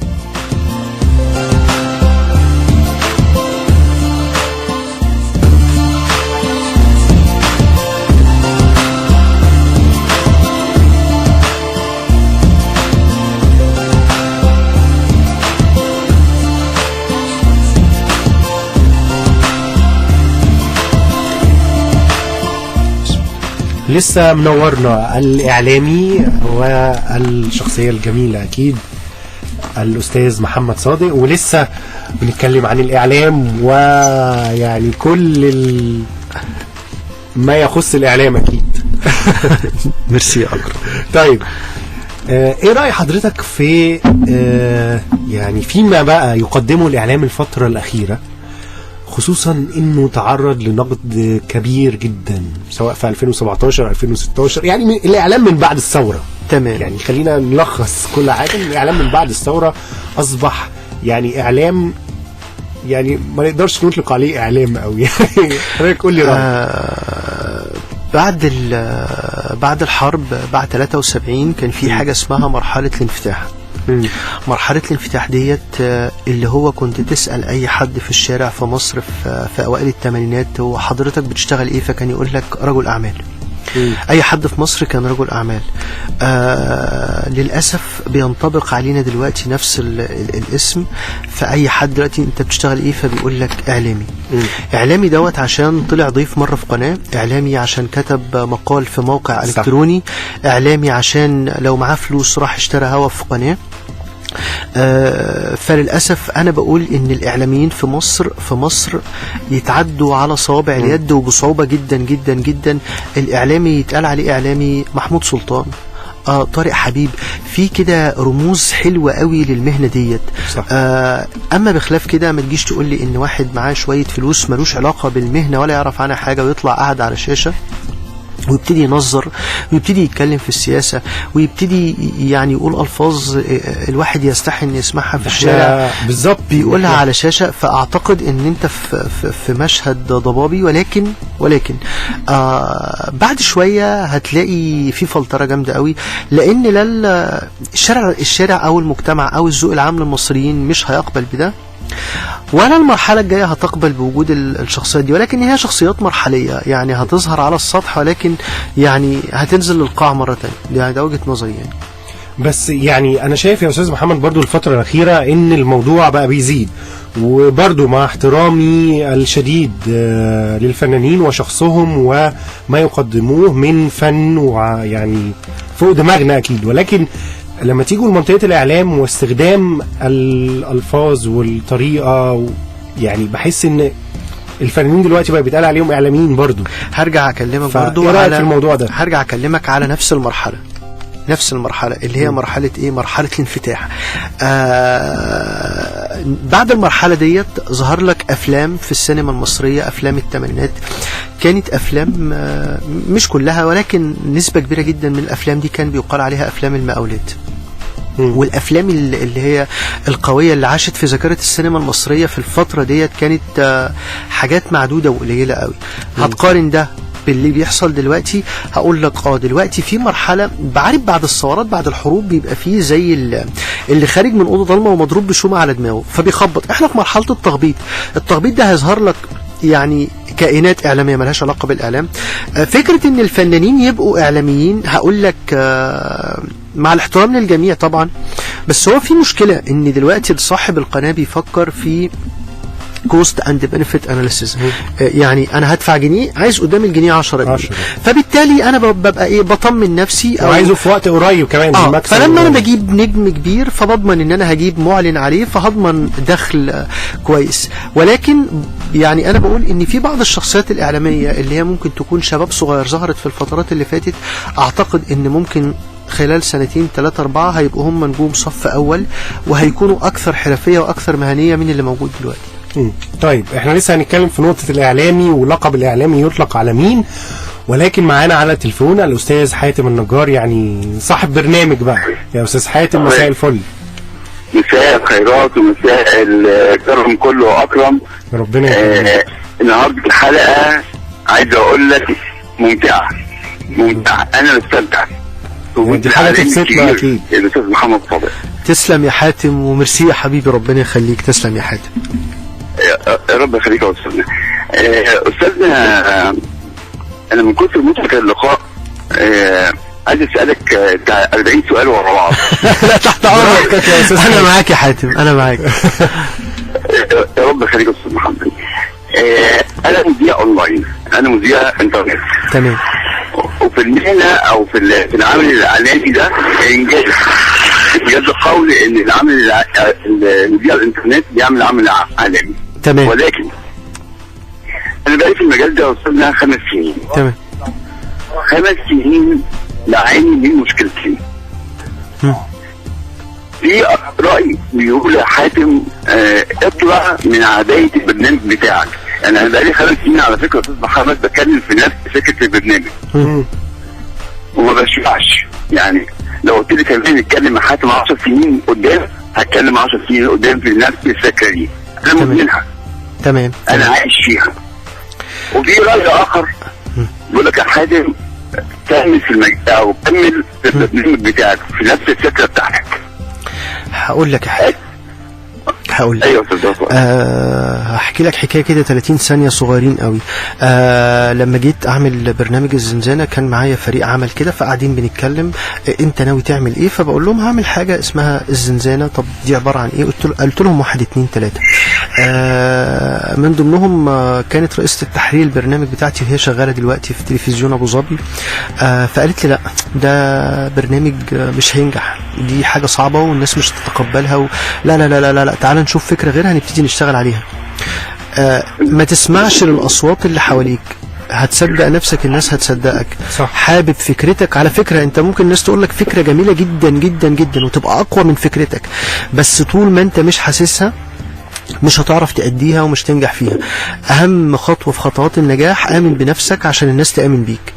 لسه منورنا الإعلامي والشخصية الجميلة أكيد الأستاذ محمد صادق، ولسه بنتكلم عن الإعلام ويعني كل ما يخص الإعلام أكيد. ميرسي يا أكرم. طيب إيه رأي حضرتك في يعني فيما بقى يقدمه الإعلام الفترة الأخيرة، خصوصا انه تعرض لنقد كبير جدا سواء في 2017 2016، يعني الاعلام من بعد الثورة. تمام. يعني خلينا نلخص كل حاجة، الاعلام من بعد الثورة اصبح يعني اعلام، يعني ما نقدرش نطلق عليه اعلام قوي. يعني حضرتك قول لي رايك. بعد الحرب، بعد 73 كان في حاجة اسمها مرحلة الانفتاح. مرحلة الانفتاح ديت اللي هو كنت تسأل أي حد في الشارع في مصر في أوائل الثمانينات وحضرتك بتشتغل إيه، فكان يقول لك رجل أعمال. أي حد في مصر كان رجل أعمال. للأسف بينطبق علينا دلوقتي نفس الاسم، فأي حد دلوقتي أنت بتشتغل إيه فبيقول لك إعلامي. إعلامي دوت عشان طلع ضيف مرة في قناة، إعلامي عشان كتب مقال في موقع إلكتروني، إعلامي عشان لو معاه فلوس راح اشترى هوا في قناة. فللأسف أنا بقول إن الإعلاميين في مصر يتعدوا على صوابع اليد وبصعوبة جدا جدا جدا. الإعلامي يتقال عليه إعلامي محمود سلطان، طارق حبيب، في كده رموز حلوة قوي للمهنة ديت. أما بخلاف كده ما تجيش تقول لي إن واحد معاه شوية فلوس ملوش علاقة بالمهنة ولا يعرف عنها حاجة ويطلع قاعد على شاشة ويبتدي ينظر ويبتدي يتكلم في السياسة ويبتدي يعني يقول ألفاظ الواحد يستحي ان يسمعها في الشارع بالظبط بيقولها على شاشة. فأعتقد ان انت في مشهد ضبابي، ولكن بعد شوية هتلاقي في فلترة جامدة قوي، لان لا الشارع او المجتمع او الذوق العام للمصريين مش هيقبل بده، ولا المرحلة الجاية هتقبل بوجود الشخصيات دي، ولكن هي شخصيات مرحلية يعني هتظهر على السطح ولكن يعني هتنزل للقاع مرة تانية. يعني ده وجهة نظري يعني. بس يعني أنا شايف يا أستاذ محمد برضو الفترة الأخيرة إن الموضوع بقى بيزيد، وبرضو مع احترامي الشديد للفنانين وشخصهم وما يقدموه من فن، ويعني فوق دماغنا أكيد، ولكن لما تيجوا لمنطقة الإعلام واستخدام الألفاظ والطريقة يعني بحس إن الفنانين دلوقتي بقى بيتقال عليهم إعلاميين برضو. هرجع أكلمك برضو على في الموضوع ده، هرجع أكلمك على نفس المرحلة، نفس المرحلة اللي هي مرحلة ايه؟ مرحلة الانفتاح. بعد المرحلة ديت ظهر لك افلام في السينما المصرية، افلام الثمانينات كانت افلام مش كلها ولكن نسبة كبيرة جدا من الافلام دي كان بيقال عليها افلام المقاولات. والافلام اللي هي القوية اللي عاشت في ذاكره السينما المصرية في الفترة ديت كانت حاجات معدودة وقليله قوي. هتقارن ده باللي بيحصل دلوقتي، هقول لك دلوقتي في مرحلة، بعرف بعد الثورات بعد الحروب بيبقى فيه زي اللي خارج من اوضة ضلمة ومضروب بشومه على دماغه فبيخبط. احنا في مرحلة التخبيط. التخبيط ده هيظهر لك يعني كائنات اعلامية ملهاش علاقة بالاعلام. فكرة ان الفنانين يبقوا اعلاميين، هقول لك مع الاحترام للجميع طبعا، بس هو في مشكلة ان دلوقتي صاحب القناة بيفكر في cost and benefit analysis، يعني انا هدفع جنيه عايز قدام الجنيه 10 جنيه، فبالتالي انا ببقى ايه، بطمن نفسي او عايزه في وقت قريب كمان. فلما انا بجيب نجم كبير فبضمن ان انا هجيب معلن عليه فهضمن دخل كويس. ولكن يعني انا بقول ان في بعض الشخصيات الاعلامية اللي هي ممكن تكون شباب صغير ظهرت في الفترات اللي فاتت، اعتقد ان ممكن خلال سنتين 3 4 هيبقوا هم نجوم صف اول، وهيكونوا اكثر حرفية واكثر مهنية من اللي موجود دلوقتي. طيب احنا لسه هنتكلم في نقطة الإعلامي ولقب الإعلامي يطلق على مين، ولكن معانا على التليفون الأستاذ حاتم النجار، يعني صاحب برنامج بقى. يا أستاذ حاتم مساء الفل. مساء الخيرات ومساء الكرم كله أكرم، ربنا يخليك. النهارده الحلقة عايز أقول لك ممتعة ممتعة، أنا مستمتع. دي حاجة تبسطنا أكيد. الأستاذ محمد صادق. تسلم يا حاتم وميرسي يا حبيبي، ربنا يخليك. تسلم يا حاتم. يا رب يخليك يا استاذنا. استاذنا انا من كتر متعه اللقاء عايز اسالك بتاع 40 سؤال ورا بعض. لا تحت امرك يا استاذ، انا معاك يا حاتم، انا معاك. يا رب يخليك يا استاذ محمد. انا مذيع اونلاين، انا مذيع انترنت. تمام. وفي المهنة او في العمل الاعلامي ده انجاز، انجاز القول ان العمل المذيع الانترنت بيعمل عمل اعلامي. تمام. ولكن انا بقالي في المجال ده وصلنا 5 سنين. تمام. 5 سنين بعاني من مشكلتين. في رأي بيقول يا حاتم اطلع من عباية البرنامج بتاعك. انا بقالي 5 سنين على فكرة يا استاذ محمد بتكلم في نفس فكرة البرنامج وما بشبعش. يعني لو قلت لي كمان نتكلم مع حاتم 10 سنين قدام هتكلم 10 سنين قدام في نفس الفكرة دي. انا مدمنها. تمام. انا عايش فيها. وفي رأي اخر بيقول لك يا حاتم كمل في المجال او كمل في البرنامج بتاعك في نفس الفكرة بتاعتك. هقول لك يا حاتم، هقول لك. ايوه. هحكي لك حكاية كده 30 ثانية صغيرين قوي. لما جيت اعمل برنامج الزنزانة كان معايا فريق عمل كده، فقاعدين بنتكلم انت ناوي تعمل ايه، فبقول لهم هعمل حاجة اسمها الزنزانة. طب دي عبارة عن ايه؟ قلت لهم 1 2 3. من ضمنهم كانت رئيسه التحرير البرنامج بتاعتي وهي شغالة دلوقتي في تلفزيون ابو ظبي. فقالت لي لا ده برنامج مش هينجح، دي حاجة صعبة والناس مش تتقبلها لا لا لا لا لا، تعال نشوف فكرة غيرها نبتدي نشتغل عليها. ما تسمعش للأصوات اللي حواليك، هتصدق نفسك الناس هتصدقك. صح. حابب فكرتك، على فكرة انت ممكن الناس تقولك فكرة جميلة جدا جدا جدا وتبقى أقوى من فكرتك، بس طول ما انت مش حاسسها مش هتعرف تأديها ومش تنجح فيها. أهم خطوة في خطوات النجاح، آمن بنفسك عشان الناس تآمن بيك.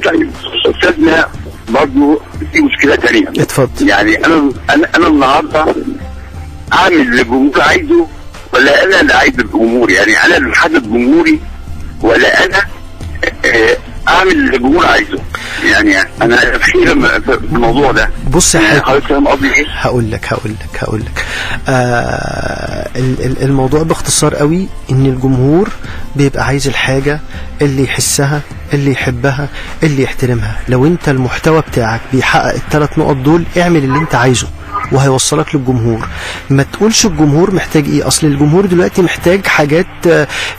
طيب أستاذنا برضه في مشكلة تانية. اتفضل. يعني أنا النهارده أعمل اللي الجمهور عايزه ولا أنا اللي عايز الجمهور؟ يعني أنا اللي حدد جمهوري ولا أنا أعمل اللي الجمهور عايزه؟ يعني أنا في الموضوع ده. بص يا حاتم، حضرتك فاهم قصدي إيه؟ هقول لك. الموضوع باختصار قوي إن الجمهور بيبقى عايز الحاجة اللي يحسها، اللي يحبها، اللي يحترمها. لو انت المحتوى بتاعك بيحقق ال3 نقط دول، اعمل اللي انت عايزه. وهيوصلك للجمهور. ما تقولش الجمهور محتاج ايه، اصل الجمهور دلوقتي محتاج حاجات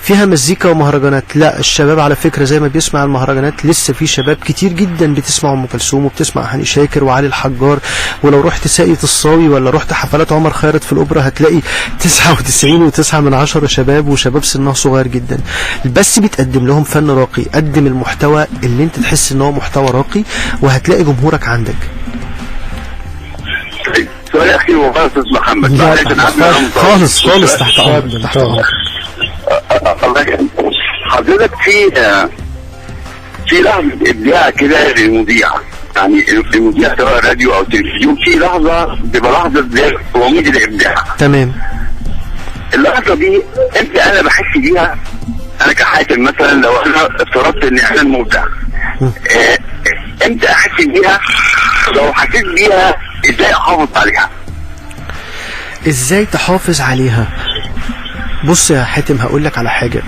فيها مزيكا ومهرجانات. لا، الشباب على فكرة زي ما بيسمع المهرجانات لسه في شباب كتير جدا بتسمع ام كلثوم وبتسمع هاني شاكر وعلي الحجار، ولو رحت ساقية الصاوي ولا رحت حفلات عمر خيرت في الاوبرا هتلاقي 99.9 شباب، وشباب سنها صغير جدا، بس بتقدم لهم فن راقي. قدم المحتوى اللي انت تحس ان هو محتوى راقي وهتلاقي جمهورك عندك. طيب سؤال اخير والله يا استاذ محمد، خالص خالص تحت امرك، تحت امرك. حضرتك في لحظة ابداع كده للمذيع، يعني المذيع سواء راديو او تلفزيون، في لحظة بتبقى لحظة زي وميض الابداع. تمام. اللحظة دي امتى انا بحس بيها؟ انا كحاتم مثلا لو انا افترضت ان انا المبدع، امتى احس بيها؟ لو حسيت بيها ازاي احافظ عليها؟ ازاي تحافظ عليها؟ بص يا حاتم، هقول لك على حاجة،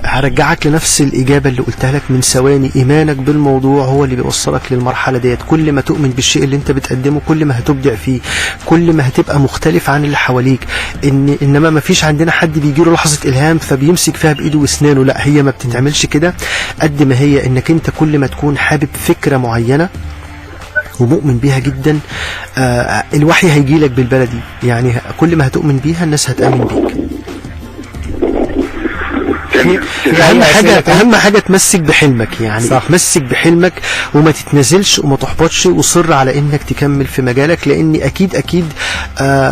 هرجعك لنفس الإجابة اللي قلتها لك من ثواني. إيمانك بالموضوع هو اللي بيوصلك للمرحلة ديت. كل ما تؤمن بالشيء اللي انت بتقدمه كل ما هتبدع فيه، كل ما هتبقى مختلف عن اللي حواليك. إنما ما فيش عندنا حد بيجيله لحظة إلهام فبيمسك فيها بإيده وأسنانه، لا، هي ما بتتعملش كده. قد ما هي إنك انت كل ما تكون حابب فكرة معينة ومؤمن بيها جدا، الوحي هيجيلك بالبلدي. يعني كل ما هتؤمن بيها الناس هتآمن بيك. اهم حاجة تمسك بحلمك، يعني صح. تمسك بحلمك وما تتنازلش وما تحبطش، وصر على انك تكمل في مجالك، لان اكيد اكيد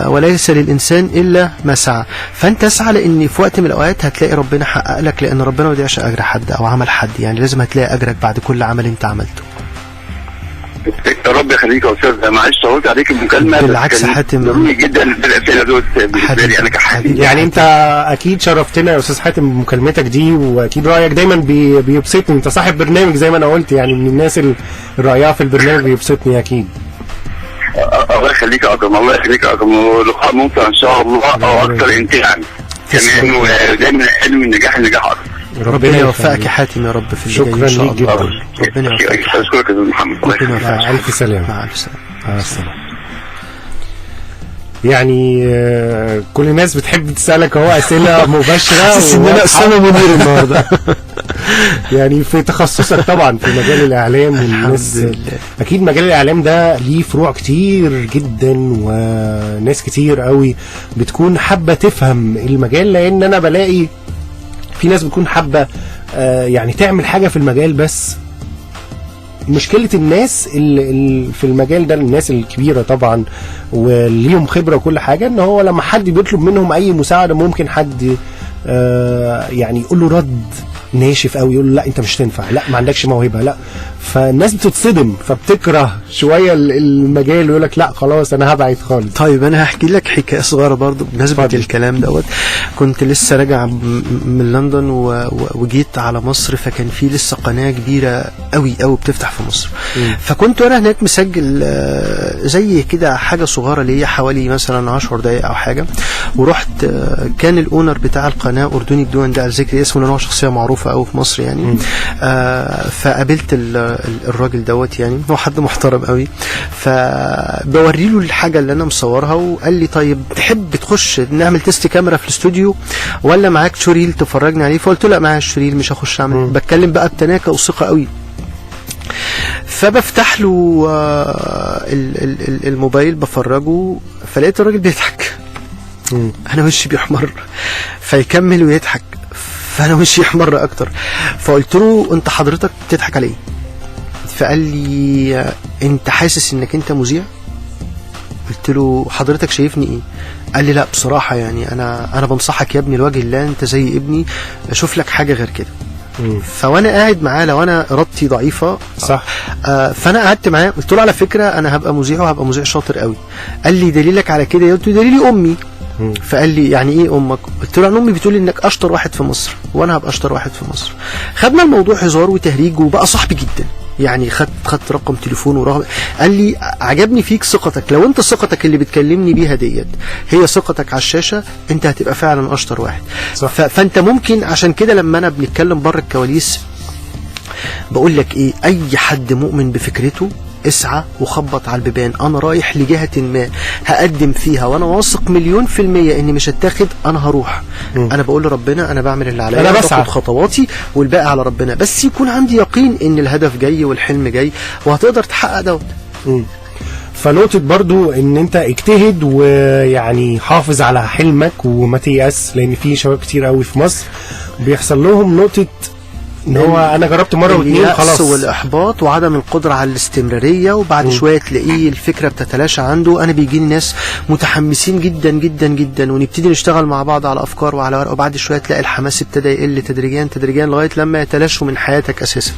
وليس للانسان الا ما سعى. فانت اسعى، لان في وقت من الاوقات هتلاقي ربنا حقق لك، لان ربنا ما بيضيعش اجر حد او عمل حد، يعني لازم هتلاقي اجرك بعد كل عمل انت عملته. يا رب يخليك يا استاذ، معلش طولت عليك المكالمة. بالعكس حاتم، ضروري جدا الاسئلة دول بالنسبة لي انا كحاتم. يعني انت اكيد شرفتنا يا استاذ حاتم بمكالمتك دي، واكيد رايك دايما بيبسطني. انت صاحب برنامج زي ما انا قلت، يعني من الناس اللي رايها في البرنامج بيبسطني اكيد. الله يخليك يا اكرم، الله يخليك يا اكرم، ولقاء ممتع ان شاء الله او اكثر امتاعا كمان، ودايما حلم النجاح النجاح اكثر. ربنا يوفقك يا حاتم يا رب في اللي جاي ان شاء الله. شكرا ليك جدا، ربنا يوفقك. اشكرك يا استاذ محمد، ربنا يوفقك. الف سلامه. مع الف سلامه. مع السلامة. يعني كل الناس بتحب تسالك اهو اسئلة مباشرة، حاسس ان انا اسامة منير النهارده. يعني في تخصصك طبعا في مجال الاعلام، والناس اكيد مجال الاعلام ده ليه فروع كتير جدا، وناس كتير قوي بتكون حابة تفهم المجال، لان انا بلاقي في ناس بتكون حابة يعني تعمل حاجة في المجال، بس مشكلة الناس اللي في المجال ده، الناس الكبيرة طبعا وليهم خبره وكل حاجة، ان هو لما حد بيطلب منهم اي مساعدة ممكن حد يعني يقول له رد ناشف قوي، يقول له لا انت مش تنفع، لا ما عندكش موهبة، لا. فالناس بتتصدم فبتكره شوية المجال ويقول لك لا خلاص انا هبعد خالص. طيب انا هحكي لك حكاية صغيرة برضو بمناسبة الكلام دوت. كنت لسه راجع من لندن وجيت على مصر، فكان في لسه قناة كبيرة قوي قوي بتفتح في مصر. فكنت وانا هناك مسجل زي كده حاجة صغيرة ليا حوالي مثلا 10 دقائق او حاجة، ورحت كان ال owner بتاع القناة اردني بدون داعي لذكر اسمه لان هو شخصية معروفة قوي في مصر يعني. فقابلت الراجل دوت، يعني هو حد محترم قوي، فبوري له الحاجة اللي انا مصورها، وقال لي طيب تحب تخش نعمل test كاميرا في الاستوديو ولا معاك showreel تفرجني عليه؟ فقلت له لا معايا showreel مش هخش اعمل. بتكلم بقى بتناكه وثقه قوي. فبفتح له الموبايل بفرجه، فلقيت الراجل بيضحك، انا وشي بيحمر، فيكمل ويضحك، فانا وشي يحمر اكتر. فقلت له انت حضرتك بتضحك على ايه؟ فقال لي انت حاسس انك انت مذيع؟ قلت له حضرتك شايفني ايه؟ قال لي لا بصراحة يعني انا بنصحك يا ابني لوجه الله، انت زي ابني، اشوف لك حاجة غير كده. فوانا قاعد معاه، لو انا ارادتي ضعيفة صح، فانا قعدت معاه قلت له على فكرة انا هبقى مذيع وهبقى مذيع شاطر قوي. قال لي دليلك على كده؟ قلت له دليلي امي. فقال لي يعني ايه امك؟ قلت له انا امي بتقول انك اشطر واحد في مصر وانا هبقى اشطر واحد في مصر. خدنا الموضوع هزار وتهريج وبقى صاحبي جدا، يعني خدت رقم تليفونه ورقم. قال لي عجبني فيك ثقتك، لو انت ثقتك اللي بتكلمني بيها ديت هي ثقتك على الشاشة انت هتبقى فعلا اشطر واحد. صح. فانت ممكن، عشان كده لما انا بنتكلم بره الكواليس بقول لك ايه، اي حد مؤمن بفكرته اسعى وخبط على البيبان. انا رايح لجهة ما هقدم فيها وانا واثق 1,000,000% اني مش هتاخد، انا هروح. انا بقول لربنا انا بعمل اللي عليا، انا باخد خطواتي والباقي على ربنا، بس يكون عندي يقين ان الهدف جاي والحلم جاي وهتقدر تحقق دوت. فنقطة برضو ان انت اجتهد ويعني حافظ على حلمك وما تيأس، لان في شباب كتير قوي في مصر بيحصل لهم نقطة ان هو انا جربت مرة واثنين خلاص، والاحباط وعدم القدرة على الاستمرارية، وبعد شوية تلاقيه الفكرة بتتلاشى عنده. انا بيجي لي ناس متحمسين جدا جدا جدا ونبتدي نشتغل مع بعض على افكار وعلى ورق، وبعد شوية تلاقي الحماس ابتدى يقل تدريجيا تدريجيا لغاية لما يتلاشوا من حياتك اساسا.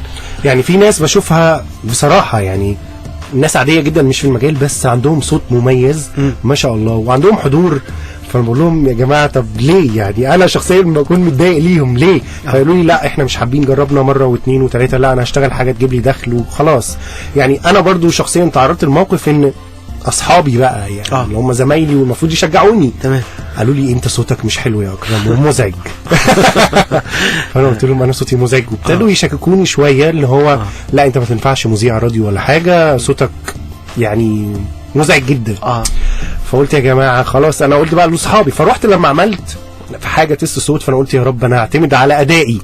يعني في ناس بشوفها بصراحة، يعني ناس عادية جدا مش في المجال، بس عندهم صوت مميز ما شاء الله وعندهم حضور، فانا بقول لهم يا جماعة طب ليه؟ يعني انا شخصيا بكون متضايق ليهم ليه؟ فيقولوا لي لا احنا مش حابين، جربنا مرة واثنين وثلاثة، لا انا هشتغل حاجة تجيب لي دخل وخلاص. يعني انا برضو شخصيا تعرضت لموقف ان اصحابي بقى يعني اللي هم زمايلي والمفروض يشجعوني، تمام، قالوا لي انت صوتك مش حلو يا اكرم ومزعج. فانا قلت لهم انا صوتي مزعج، وابتدوا يشككوني شوية اللي هو لا انت ما تنفعش مذيع راديو ولا حاجة، صوتك يعني مزعج جدا. فقلت يا جماعة خلاص، انا قلت بقى لاصحابي، فروحت لما عملت في حاجة test صوت، فانا قلت يا رب انا هعتمد على ادائي.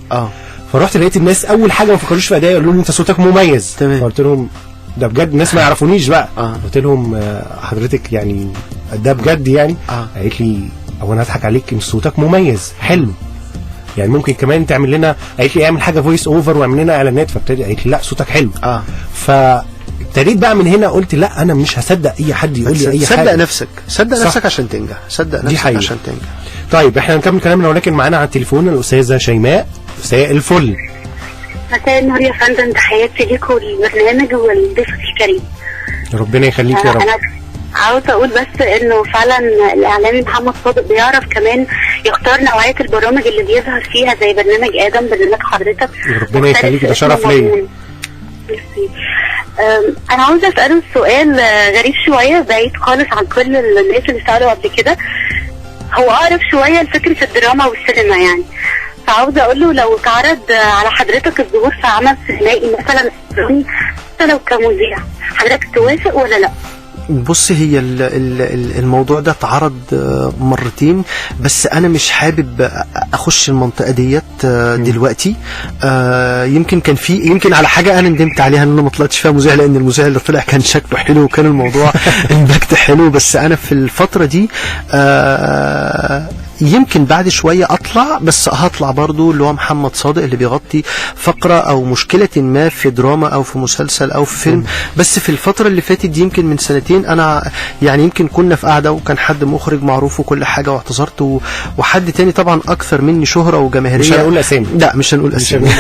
فرحت لقيت الناس اول حاجة ما فكروش في ادائي، قالوا لي انت صوتك مميز. تمام. فقلت لهم ده بجد؟ الناس ما يعرفونيش بقى. قلت لهم حضرتك يعني ده بجد يعني؟ قالت لي هو انا هضحك عليك، ان صوتك مميز حلو، يعني ممكن كمان تعمل لنا، قالت لي اعمل حاجة voice over واعمل لنا اعلانات. فابتدي قالت لي لا صوتك حلو. فابتديت بقى من هنا قلت لا انا مش هصدق اي حد يقول لي اي حاجة. صدق نفسك، صدق نفسك عشان تنجح، صدق نفسك عشان تنجح. طيب احنا هنكمل كلامنا، ولكن معانا على التليفون الاستاذة شيماء. مساء الفل. مساء النور يا فندم، تحياتي ليكم والبرنامج والضيف الكريم. ربنا يخليك يا رب. انا عاوزه اقول بس انه فعلا الاعلامي محمد صادق بيعرف كمان يختار نوعية البرامج اللي بيظهر فيها، زي برنامج ادم، برنامج حضرتك. ربنا يخليك، ده شرف ليا. انا عاوزه اساله سؤال غريب شوية، بعيد خالص عن كل الناس اللي سالوا قبل كده. هو اقرب شوية لفكرة الدراما والسينما يعني، فعاوزه اقول له لو اتعرض على حضرتك الظهور في عمل سينمائي مثلا، حتى لو كمذيع، حضرتك توافق ولا لا؟ بص، هي الموضوع ده اتعرض مرتين، بس انا مش حابب اخش المنطقة ديت دلوقتي. يمكن كان في، يمكن على حاجة انا ندمت عليها ان انا ما طلعتش فيها مذيع، لان المذيع اللي طلع كان شكله حلو وكان الموضوع impact حلو، بس انا في الفترة دي يمكن بعد شوية اطلع، بس هطلع برضو اللي هو محمد صادق اللي بيغطي فقرة او مشكلة ما في دراما او في مسلسل او في فيلم. بس في الفترة اللي فاتت دي يمكن من سنتين، انا يعني يمكن كنا في قعدة وكان حد مخرج معروف وكل حاجة واعتذرت، وحد تاني طبعا اكثر مني شهرة وجماهيرية، مش هنقول اسامي، لا مش هنقول اسامي،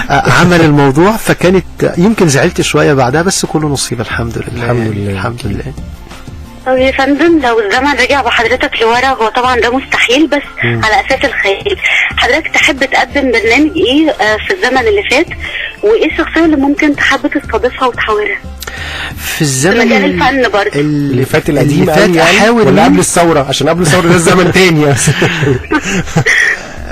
عمل الموضوع، فكانت يمكن زعلت شوية بعدها، بس كله نصيب الحمد لله. الحمد لله، الحمد لله. طب يا فندم، لو الزمن رجع بحضرتك لورا، هو طبعا ده مستحيل، بس على اساس الخيال، حضرتك تحب تقدم برنامج ايه في الزمن اللي فات، وايه الشخصية اللي ممكن تحب تستضيفها وتحاورها في الزمن في مجال الفن برضه اللي فات القديم يعني، ولا قبل الثورة؟ عشان قبل الثورة ده الزمن تاني.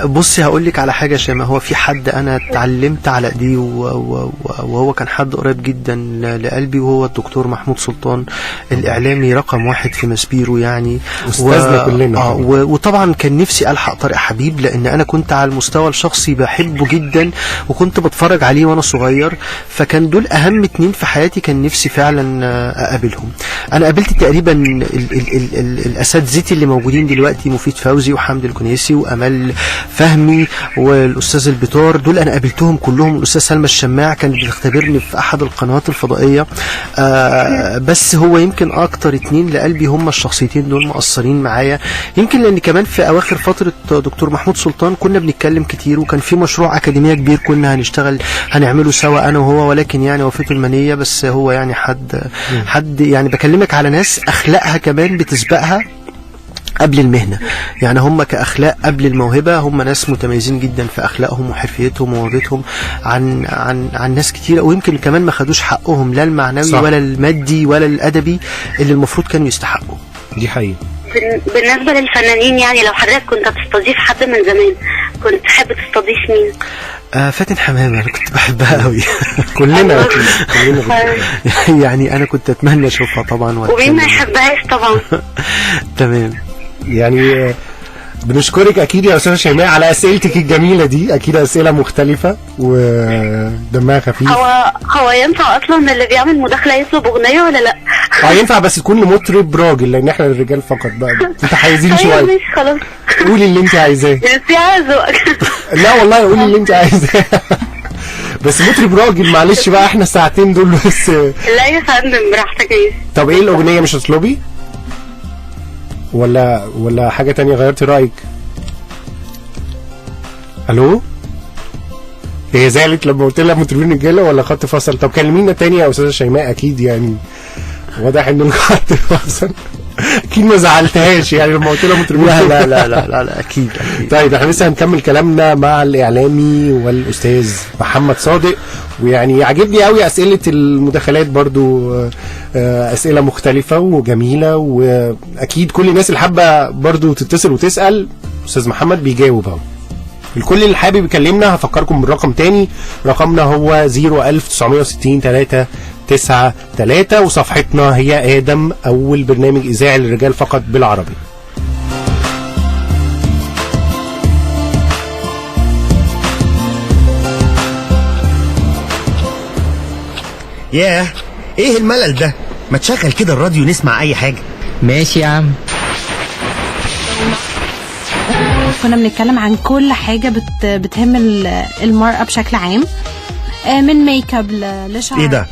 بصي هقول لك على حاجة يا شيماء، هو في حد انا اتعلمت على ايديه وهو كان حد قريب جدا لقلبي، وهو الدكتور محمود سلطان، الاعلامي رقم 1 في مسبيرو يعني، استاذنا كلنا. وطبعا كان نفسي الحق طارق حبيب، لان انا كنت على المستوى الشخصي بحبه جدا وكنت بتفرج عليه وانا صغير، فكان دول اهم 2 في حياتي، كان نفسي فعلا اقابلهم. انا قابلت تقريبا الاساتذة اللي موجودين دلوقتي، مفيد فوزي وحمد الكنيسي وامال فهمي والاستاذ البطار، دول انا قابلتهم كلهم. الاستاذ سلمى الشماع كانت بتختبرني في احد القنوات الفضائية. بس هو يمكن اكتر 2 لقلبي هم الشخصيتين دول، مقصرين معايا، يمكن لان كمان في اواخر فترة دكتور محمود سلطان كنا بنتكلم كتير، وكان في مشروع اكاديمية كبير كنا هنعمله سوا انا وهو، ولكن يعني وفاته المنية. بس هو يعني حد يعني بكلمك على ناس اخلاقها كمان بتسبقها قبل المهنة، يعني هم كأخلاق قبل الموهبة، هم ناس متميزين جدا في أخلاقهم وحرفيتهم وموهبتهم عن عن عن ناس كتيرة، ويمكن كمان ما خدوش حقهم لا المعنوي صح. ولا المادي ولا الأدبي اللي المفروض كانوا يستحقوا. دي حقيقة. بالنسبة للفنانين، يعني لو حضرتك كنت هتستضيف حد من زمان، كنت تحب تستضيف مين؟ فاتن حمامة انا كنت بحبها قوي. كلنا يعني انا كنت اتمنى اشوفها طبعا، ومين ما يحبهاش طبعا. تمام. يعني بنشكرك اكيد يا استاذه شيماء على اسئلتك الجميلة دي، اكيد اسئلة مختلفة ودمها خفيف. هو ينفع اصلا اللي بيعمل مداخله يطلب اغنية ولا لا؟ ينفع، بس تكون لمطرب راجل، لان احنا الرجال فقط بقى متحيزين شوية. ماشي خلاص، قولي اللي انت عايزاه. ميرسي على ذوقك. لا والله قولي اللي انت عايزاه، بس مطرب راجل معلش بقى، احنا الساعتين دول بس. لا يا فندم براحتك. طب ايه الاغنية؟ مش هتطلبي ولا حاجة تانية؟ غيرتي رأيك؟ ألو؟ هي زعلت لما قلت لها مطربين رجالة ولا خط فصل؟ طب كلمينا تاني يا أستاذة شيماء، أكيد يعني واضح إن الخط فصل. أكيد ما زعلتهاش يعني لما قلت لها مطربين. لا لا لا لا لا, لا أكيد, أكيد. طيب احنا لسه هنكمل كلامنا مع الإعلامي والأستاذ محمد صادق، ويعني عجبني قوي أسئلة المداخلات برضو، أسئلة مختلفة وجميلة، وأكيد كل الناس اللي حابة برضو تتصل وتسأل أستاذ محمد بيجاوب اهو. الكل اللي حابب يكلمنا هفكركم بالرقم تاني، رقمنا هو 01960 393، وصفحتنا هي آدم أول برنامج إذاعي للرجال فقط بالعربي. ياه، ايه الملل ده؟ ما تشغل كده الراديو نسمع اي حاجة. ماشي يا عم. كنا بنتكلم عن كل حاجة بتهم المرأة بشكل عام، من ميك اب لشعر. ايه ده؟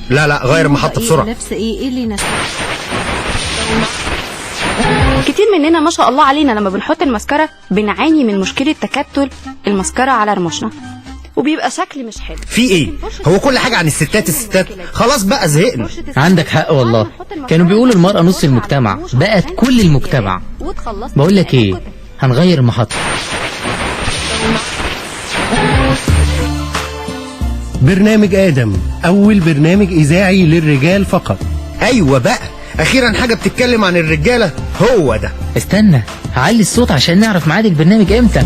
لا لا، غير المحطة بسرعة. لبس ايه اللي يناسبك؟ كتير مننا ما شاء الله علينا لما بنحط المسكرة بنعاني من مشكلة تكتل المسكرة على رموشنا، وبيبقى شكل مش حلو. في ايه؟ هو كل حاجة عن الستات الستات، خلاص بقى زهقنا. عندك حق والله، كانوا بيقولوا المرأة نص المجتمع، بقت كل المجتمع. بقول لك ايه، هنغير المحطة. برنامج آدم، أول برنامج إذاعي للرجال فقط. أيوة بقى، أخيرا حاجة بتتكلم عن الرجالة، هو ده. استنى هعلي الصوت عشان نعرف ميعاد البرنامج امتى.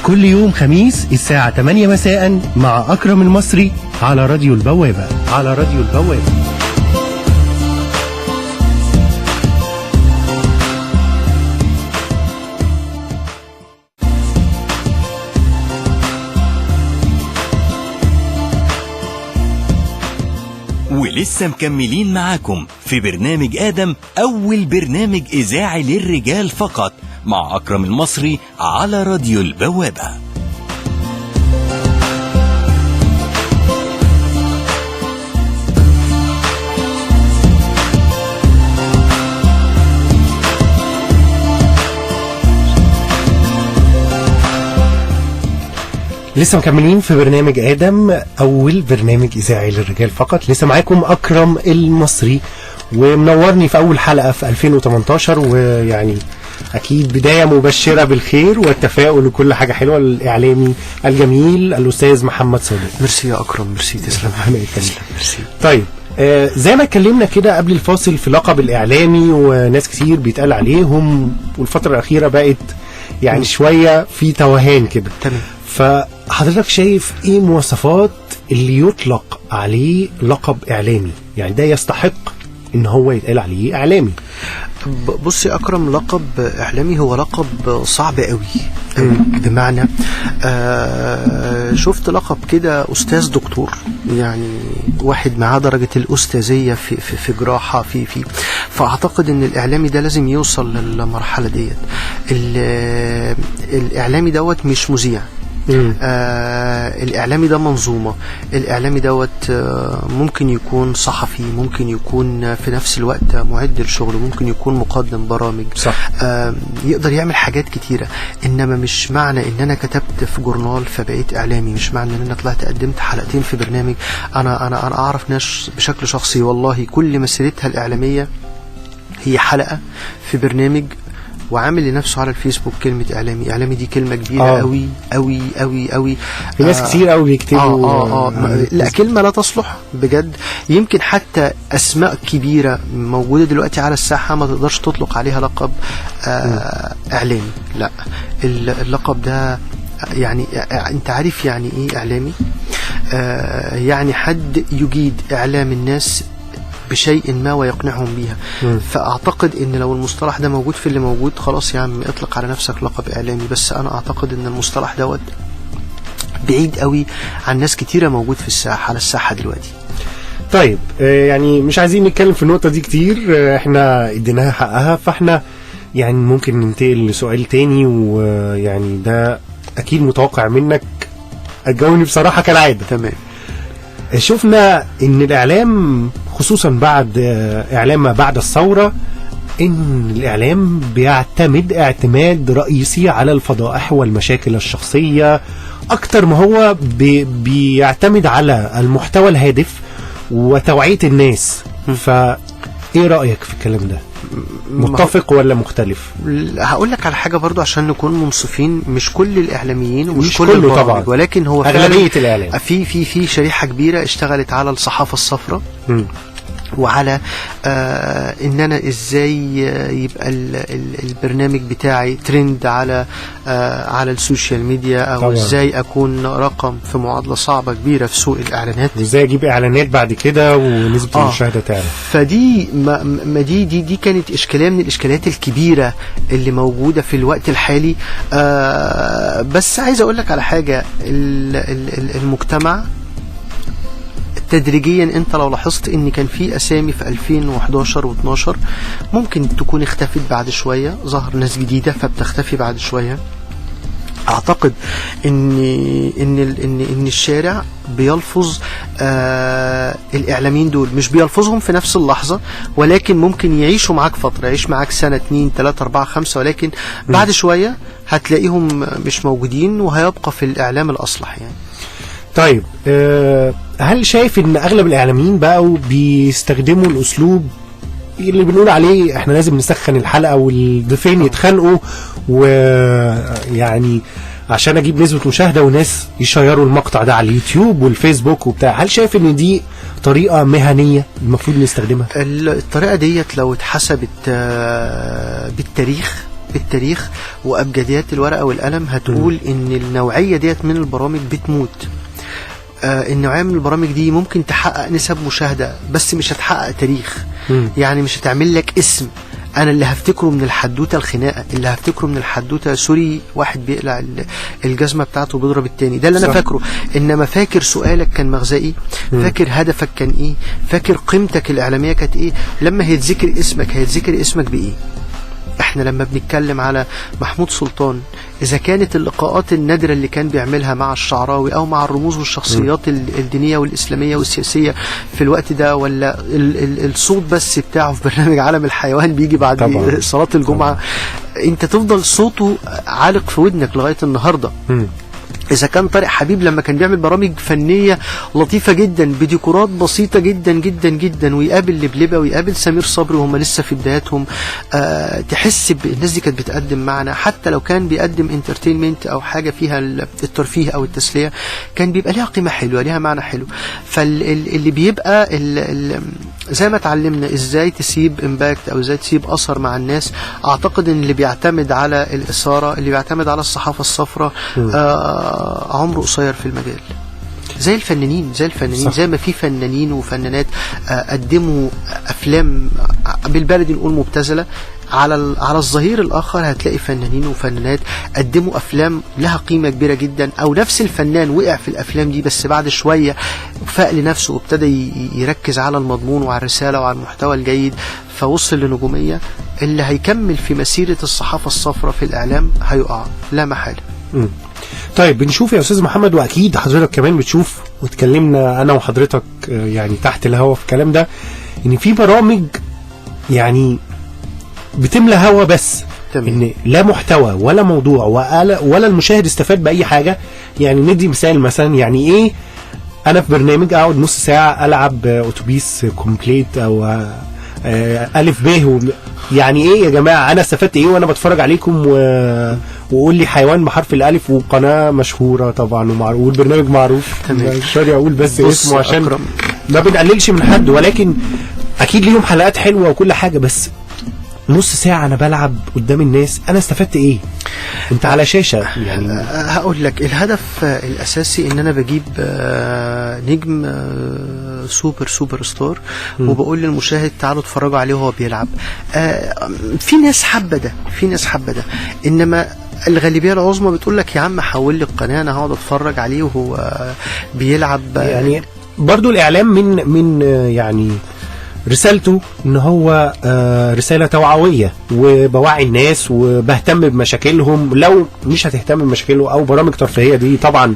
كل يوم خميس الساعة 8 مساء مع أكرم المصري على راديو البوابة. على راديو البوابة. ولسه مكملين معاكم في برنامج آدم، أول برنامج إذاعي للرجال فقط، مع أكرم المصري على راديو البوابة. لسه مكملين في برنامج آدم، أول برنامج إذاعي للرجال فقط. لسه معاكم أكرم المصري، ومنورني في أول حلقة في 2018، ويعني أكيد بداية مبشرة بالخير والتفاؤل وكل حاجة حلوة. الإعلامي الجميل الأستاذ محمد صادق. ميرسي يا أكرم، ميرسي، تسلم. تسلم، ميرسي. طيب زي ما اتكلمنا كده قبل الفاصل في لقب الإعلامي، وناس كتير بيتقال عليهم، والفترة الأخيرة بقت يعني شوية في توهان كده. تمام. فحضرتك شايف ايه مواصفات اللي يطلق عليه لقب اعلامي؟ يعني ده يستحق ان هو يتقال عليه اعلامي؟ بصي اكرم، لقب اعلامي هو لقب صعب قوي. بمعنى شفت لقب كده استاذ دكتور، يعني واحد معاه درجة الأستاذية في في في جراحة في في فأعتقد إن الإعلامي ده لازم يوصل للمرحلة ديت. الإعلامي دوت مش مذيع، الإعلامي ده منظومة. الإعلامي دوت ممكن يكون صحفي، ممكن يكون في نفس الوقت معد لشغلة، ممكن يكون مقدم برامج، صح. يقدر يعمل حاجات كتيرة. إنما مش معنى إن أنا كتبت في جورنال فبقيت إعلامي، مش معنى إن أنا طلعت قدمت حلقتين في برنامج. أنا أنا أنا أعرف ناس بشكل شخصي والله كل مسيرتها الإعلامية هي حلقة في برنامج، وعامل لنفسه على الفيسبوك كلمة إعلامي. إعلامي دي كلمة كبيرة أوي أوي أوي أوي. في ناس كتير أوي بيكتبوا لا، كلمة لا تصلح بجد. يمكن حتى أسماء كبيرة موجودة دلوقتي على الساحة ما تقدرش تطلق عليها لقب إعلامي. لا، اللقب ده يعني انت عارف يعني ايه اعلامي؟ يعني حد يجيد اعلام الناس بشيء ما ويقنعهم بيها. فاعتقد ان لو المصطلح ده موجود في اللي موجود، خلاص يا عم اطلق على نفسك لقب اعلامي. بس انا اعتقد ان المصطلح دوت بعيد قوي عن ناس كتيرة موجود في الساحة، على الساحة دلوقتي. طيب يعني مش عايزين نتكلم في النقطة دي كتير، احنا اديناها حقها، فاحنا يعني ممكن ننتقل لسؤال تاني، ويعني ده اكيد متوقع منك هتجاوبني بصراحة كالعادة. تمام. شفنا ان الاعلام خصوصا بعد اعلام ما بعد الثورة، ان الاعلام بيعتمد اعتماد رئيسي على الفضائح والمشاكل الشخصية اكتر ما هو بيعتمد على المحتوى الهادف وتوعية الناس. فايه رأيك في الكلام ده؟ متفق ولا مختلف؟ هقول لك على حاجة برضو عشان نكون منصفين، مش كل الإعلاميين ومش كل البرامج طبعا، ولكن هو أغلبية الإعلام في في في شريحة كبيرة اشتغلت على الصحافة الصفراء وعلى ان انا ازاي يبقى البرنامج بتاعي ترند على على ال social media، او طبعا. ازاي اكون رقم في معادلة صعبة كبيرة في سوق الاعلانات، وازاي اجيب اعلانات بعد كده ونسبه المشاهدة تعلى. فدي ما ما دي دي دي كانت اشكالية من الاشكاليات الكبيرة اللي موجودة في الوقت الحالي. بس عايز اقول لك على حاجة، المجتمع تدريجيا، انت لو لاحظت ان كان في اسامي في 2011 و12 ممكن تكون اختفت بعد شوية، ظهر ناس جديدة فبتختفي بعد شوية. اعتقد ان ان ان ان الشارع بيلفظ الاعلاميين دول، مش بيلفظهم في نفس اللحظة، ولكن ممكن يعيشوا معاك فترة، يعيش معاك سنة 2 3 4 5، ولكن بعد شوية هتلاقيهم مش موجودين وهيبقى في الاعلام الاصلح يعني. طيب هل شايف ان اغلب الاعلاميين بقوا بيستخدموا الاسلوب اللي بنقول عليه احنا لازم نسخن الحلقة والضيفين يتخانقوا، ويعني عشان اجيب نسبة مشاهدة وناس يشيروا المقطع ده على اليوتيوب والفيسبوك وبتاع؟ هل شايف ان دي طريقة مهنية المفروض نستخدمها؟ الطريقة ديت لو اتحسبت بالتاريخ وابجديات الورقة والقلم هتقول ان النوعية ديت من البرامج بتموت. النوعية من البرامج دي ممكن تحقق نسب مشاهدة بس مش هتحقق تاريخ. يعني مش هتعمل لك اسم. انا اللي هفتكره من الحدوتة الخناقة، اللي هفتكره من الحدوتة sorry واحد بيقلع الجزمة بتاعته وبيضرب التاني، ده اللي انا فاكره. انما فاكر سؤالك كان مغزى ايه، فاكر هدفك كان ايه، فاكر قيمتك الاعلامية كانت ايه. لما هيتذكر اسمك هيتذكر اسمك بايه؟ احنا لما بنتكلم على محمود سلطان، اذا كانت اللقاءات النادرة اللي كان بيعملها مع الشعراوي او مع الرموز والشخصيات الدينية والاسلامية والسياسية في الوقت ده، ولا الصوت بس بتاعه في برنامج عالم الحيوان بيجي بعد طبعا. صلاة الجمعة. انت تفضل صوته عالق في ودنك لغاية النهاردة. إذا كان طارق حبيب لما كان بيعمل برامج فنية لطيفة جدا بديكورات بسيطة جدا جدا جدا، ويقابل لبلبة ويقابل سمير صبري وهم لسه في بداياتهم، تحس الناس دي كانت بتقدم معنا. حتى لو كان بيقدم entertainment أو حاجة فيها الترفيه أو التسلية، كان بيبقى ليها قيمة حلوة، ليها معنى حلو. فاللي بيبقى زي ما اتعلمنا ازاي تسيب impact او ازاي تسيب اثر مع الناس، اعتقد ان اللي بيعتمد على الاثارة، اللي بيعتمد على الصحافة الصفراء، عمره قصير في المجال. زي الفنانين، زي ما في فنانين وفنانات قدموا افلام بالبلدي نقول مبتذله، على الظهير الاخر هتلاقي فنانين وفنانات قدموا افلام لها قيمة كبيرة جدا، او نفس الفنان وقع في الافلام دي بس بعد شوية فاق لنفسه وابتدى يركز على المضمون وعلى الرسالة وعلى المحتوى الجيد، فوصل لنجوميه. اللي هيكمل في مسيره الصحافة الصفراء في الاعلام هيقع لا محالة. طيب بنشوف يا استاذ محمد، واكيد حضرتك كمان بتشوف، واتكلمنا انا وحضرتك يعني تحت الهوا في الكلام ده، ان في برامج يعني بتملى هوا بس، تمام. ان لا محتوى ولا موضوع ولا المشاهد استفاد باي حاجة. يعني ندي مثال مثلا، يعني ايه انا في برنامج اقعد نص ساعة العب اتوبيس complete او الف ب يعني ايه يا جماعة انا استفدت ايه وانا بتفرج عليكم وقول لي حيوان بحرف الالف، وقناة مشهورة طبعا والبرنامج معروف، مش راضي اقول بس اسمه عشان ما بنقللش من حد، ولكن اكيد ليهم حلقات حلوة وكل حاجة، بس نص ساعة انا بلعب قدام الناس، انا استفدت ايه؟ انت على شاشة يعني. هقول لك الهدف الاساسي ان انا بجيب نجم super star وبقول للمشاهد تعالوا اتفرجوا عليه وهو بيلعب. في ناس حابة ده، في ناس حابة ده، انما الغالبية العظمى بتقول لك يا عم حول لي القناة، انا هقعد اتفرج عليه وهو بيلعب. يعني برضو الاعلام من يعني رسالته ان هو رسالة توعوية، وبوعي الناس وبهتم بمشاكلهم. لو مش هتهتم بمشاكله او برامج ترفيهية، دي طبعا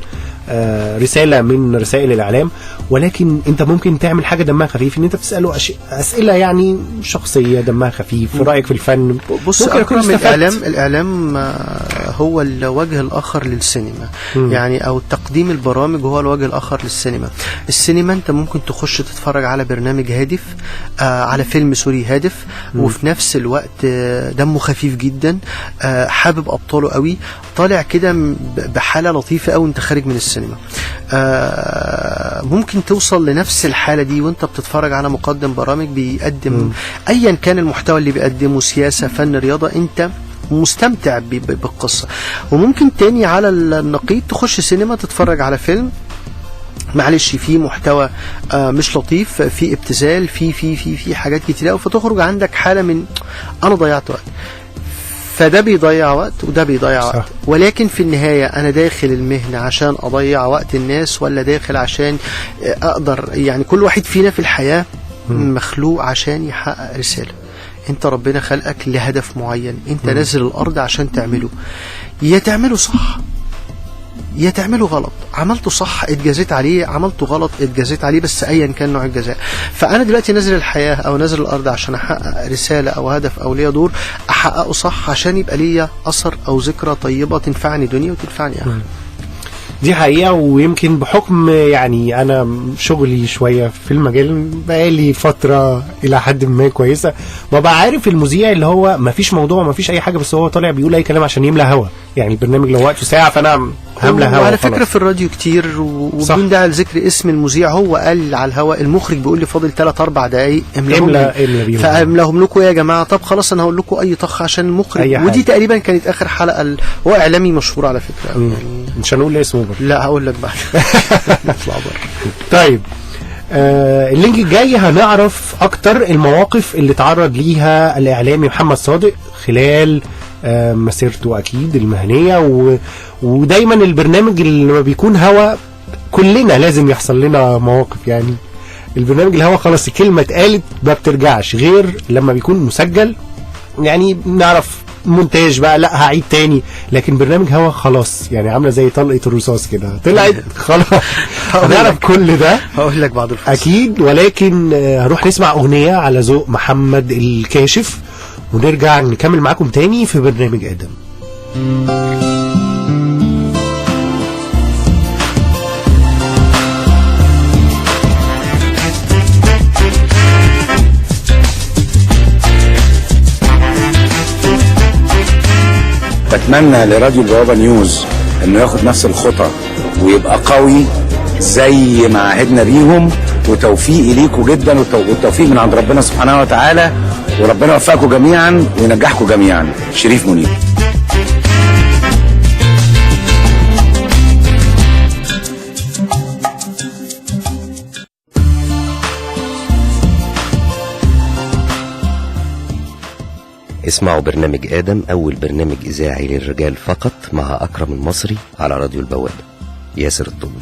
رسالة من رسائل الاعلام، ولكن انت ممكن تعمل حاجة دمها خفيف، ان انت بتساله اسئلة يعني شخصية دمها خفيف، رايك في الفن. بص أكرم، الاعلام هو الوجه الاخر للسينما. يعني او تقديم البرامج هو الوجه الاخر للسينما. السينما انت ممكن تخش تتفرج على برنامج هادف، على فيلم sorry هادف، وفي نفس الوقت دمه خفيف جدا، حابب ابطاله قوي، طالع كده بحاله لطيفة قوي انت خارج من السينما. ممكن توصل لنفس الحالة دي وانت بتتفرج على مقدم برامج بيقدم ايا كان المحتوى اللي بيقدمه، سياسة، فن، رياضة، انت مستمتع بالقصة. وممكن تاني على النقيض تخش سينما تتفرج على فيلم معلش في محتوى مش لطيف، في ابتذال، في في في في حاجات كتير، فتخرج عندك حالة من انا ضيعت وقت. فده بيضيع وقت وده بيضيع وقت، ولكن في النهاية أنا داخل المهنة عشان أضيع وقت الناس، ولا داخل عشان أقدر؟ يعني كل واحد فينا في الحياة مخلوق عشان يحقق رسالة. أنت ربنا خلقك لهدف معين، أنت نازل الأرض عشان تعمله، يا تعمله صح يا تعمله غلط. عملته صح اتجازيت عليه، عملته غلط اتجازيت عليه، بس ايا كان نوع الجزاء. فانا دلوقتي نازل الحياة او نازل الارض عشان احقق رسالة او هدف او ليا دور احققه صح، عشان يبقى ليا اثر او ذكرى طيبة تنفعني دنيا وتنفعني اخره. دي حقيقة. ويمكن بحكم يعني أنا شغلي شوية في المجال بقالي فترة إلى حد ما كويسة، ببقى عارف المذيع اللي هو مفيش موضوع مفيش أي حاجة، بس هو طالع بيقول أي كلام عشان يملى هوا. يعني البرنامج لو وقته ساعة فأنا هملى هوا. وعلى فكرة في الراديو كتير، وبدون داعي لذكر اسم المذيع، هو قال على الهوا، المخرج بيقول لي فاضل 3-4 دقايق املاهم لي، فاملاهم لكم يا جماعة. طب خلاص أنا هقول لكم أي طخ عشان المخرج. ودي تقريبا كانت آخر حلقة. هو إعلامي مشهور على فكرة يعني، مش هنقول اسمه برضه. لا هقول لك بعد. نطلع بره. طيب ال link الجاي هنعرف اكتر المواقف اللي تعرض ليها الاعلامي محمد صادق خلال مسيرته اكيد المهنية، ودايما البرنامج اللي لما بيكون هوا كلنا لازم يحصل لنا مواقف. يعني البرنامج الهوا خلاص الكلمة اتقالت ما بترجعش، غير لما بيكون مسجل يعني نعرف مونتاج بقى، لا هعيد تاني. لكن برنامج هوا خلاص يعني عامله زي طلقه الرصاص كده، طلعت خلاص. هنعرف كل ده هقول لك بعد الفاصل اكيد، ولكن هنروح نسمع اغنية على ذوق محمد الكاشف ونرجع نكمل معاكم تاني في برنامج ادم. بتمنى لراديو البوابة نيوز انه ياخد نفس الخطى ويبقى قوي زي ما عهدنا بيهم، وتوفيقي ليكوا جدا، والتوفيق من عند ربنا سبحانه وتعالى، وربنا يوفقكم جميعا وينجحكم جميعا. شريف منير. اسمعوا برنامج آدم، أول برنامج إذاعي للرجال فقط، مع أكرم المصري على راديو البوابة. ياسر الطوبي.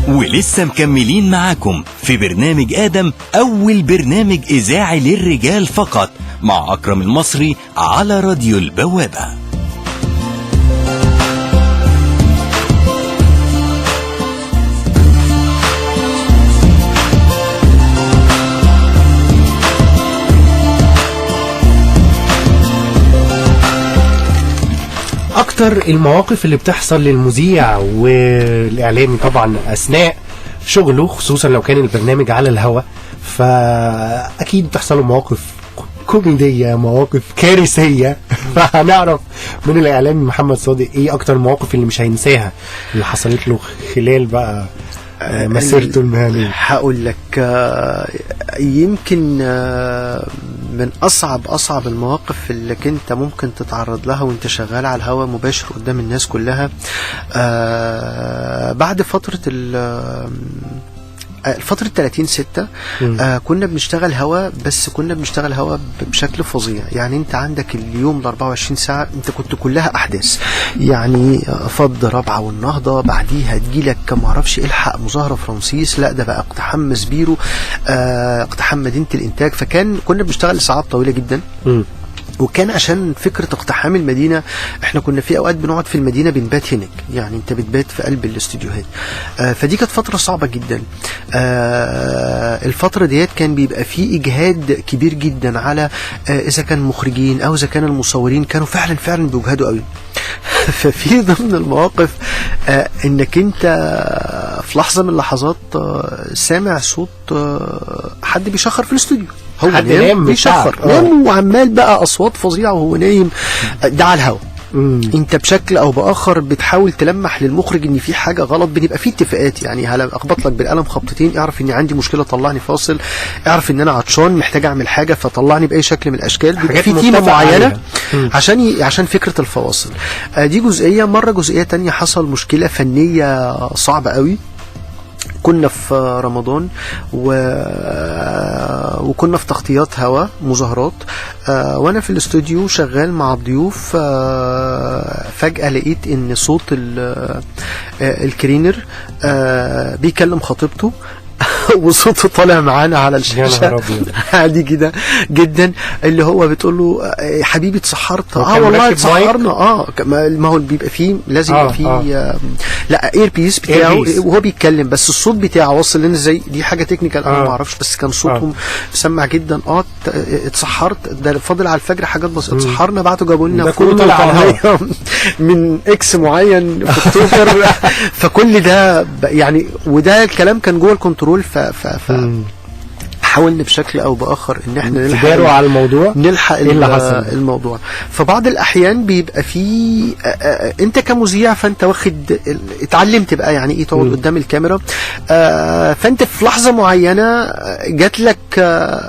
ولسه مكملين معاكم في برنامج آدم، أول برنامج إذاعي للرجال فقط، مع أكرم المصري على راديو البوابة. اكتر المواقف اللي بتحصل للمذيع والاعلامي طبعا اثناء شغله، خصوصا لو كان البرنامج على الهواء، فاكيد بتحصل له مواقف كوميدية، مواقف كارثية. فهنعرف من الاعلامي محمد صادق ايه اكتر المواقف اللي مش هينساها اللي حصلت له خلال بقى مسيرته المهنية؟ هقول لك، يمكن من اصعب المواقف اللي انت ممكن تتعرض لها وانت شغال على الهواء مباشر قدام الناس كلها، بعد فترة الفترة 30/6 كنا بنشتغل هوا، بس كنا بنشتغل هوا بشكل فظيع. يعني انت عندك اليوم ال 24 ساعة انت كنت كلها احداث، يعني فض رابعة والنهضة، بعديها تجيلك معرفش الحق مظاهرة فرانسيس، لا ده بقى اقتحام مسبيرو، اقتحام مدينة الانتاج. فكان كنا بنشتغل ساعات طويلة جدا. وكان عشان فكرة اقتحام المدينة احنا كنا في اوقات بنقعد في المدينة بنبات هناك، يعني انت بتبات في قلب الاستوديوهات. فدي كانت فترة صعبة جدا. الفترة ديت كان بيبقى فيه اجهاد كبير جدا على اذا كان المخرجين او اذا كان المصورين، كانوا فعلا بيجهدوا قوي. ففي ضمن المواقف انك انت في لحظة من اللحظات سامع صوت حد بيشخر في الاستوديو، هو حد نام بيشخر، نام وعمال بقى اصوات فظيعة وهو نايم، ده على الهوا. انت بشكل او باخر بتحاول تلمح للمخرج ان في حاجة غلط، بنبقى في اتفاقات، يعني هلا اخبط لك بالقلم خبطتين، اعرف ان عندي مشكلة طلعني فاصل، اعرف ان انا عطشان محتاج اعمل حاجة فطلعني باي شكل من الاشكال. بيبقى في تيمة معينة عشان فكرة الفواصل. دي جزئية. مرة جزئية تانية حصل مشكلة فنية صعبة قوي، كنا في رمضان وكنا في تغطيات هوا مظاهرات، وانا في الاستوديو شغال مع الضيوف، فجأة لقيت ان صوت الكرينر بيكلم خطيبته وصوته طالع معانا على الشاشة عادي كده جدا، اللي هو بتقول له حبيبي اتسحرت، والله اتسحرنا. ما هو بيبقى فيه لازم يبقى فيه لا earpiece بتاعه وهو بيتكلم، بس الصوت بتاعه واصل لنا ازاي، دي حاجة technical انا ما اعرفش، بس كان صوتهم مسمع جدا. اتسحرت، ده فاضل على الفجر حاجات بس، اتسحرنا، بعتوا جابوا لنا كله طالع من اكس معين في اكتوبر. فكل ده يعني، وده الكلام كان جوه الكنترول. ف حاولنا بشكل او باخر ان احنا نلحق على الموضوع، نلحق الموضوع. فبعض الاحيان بيبقى في انت كمذيع فانت واخد اتعلمت بقى يعني ايه تقعد قدام الكاميرا، فانت في لحظة معينة جات لك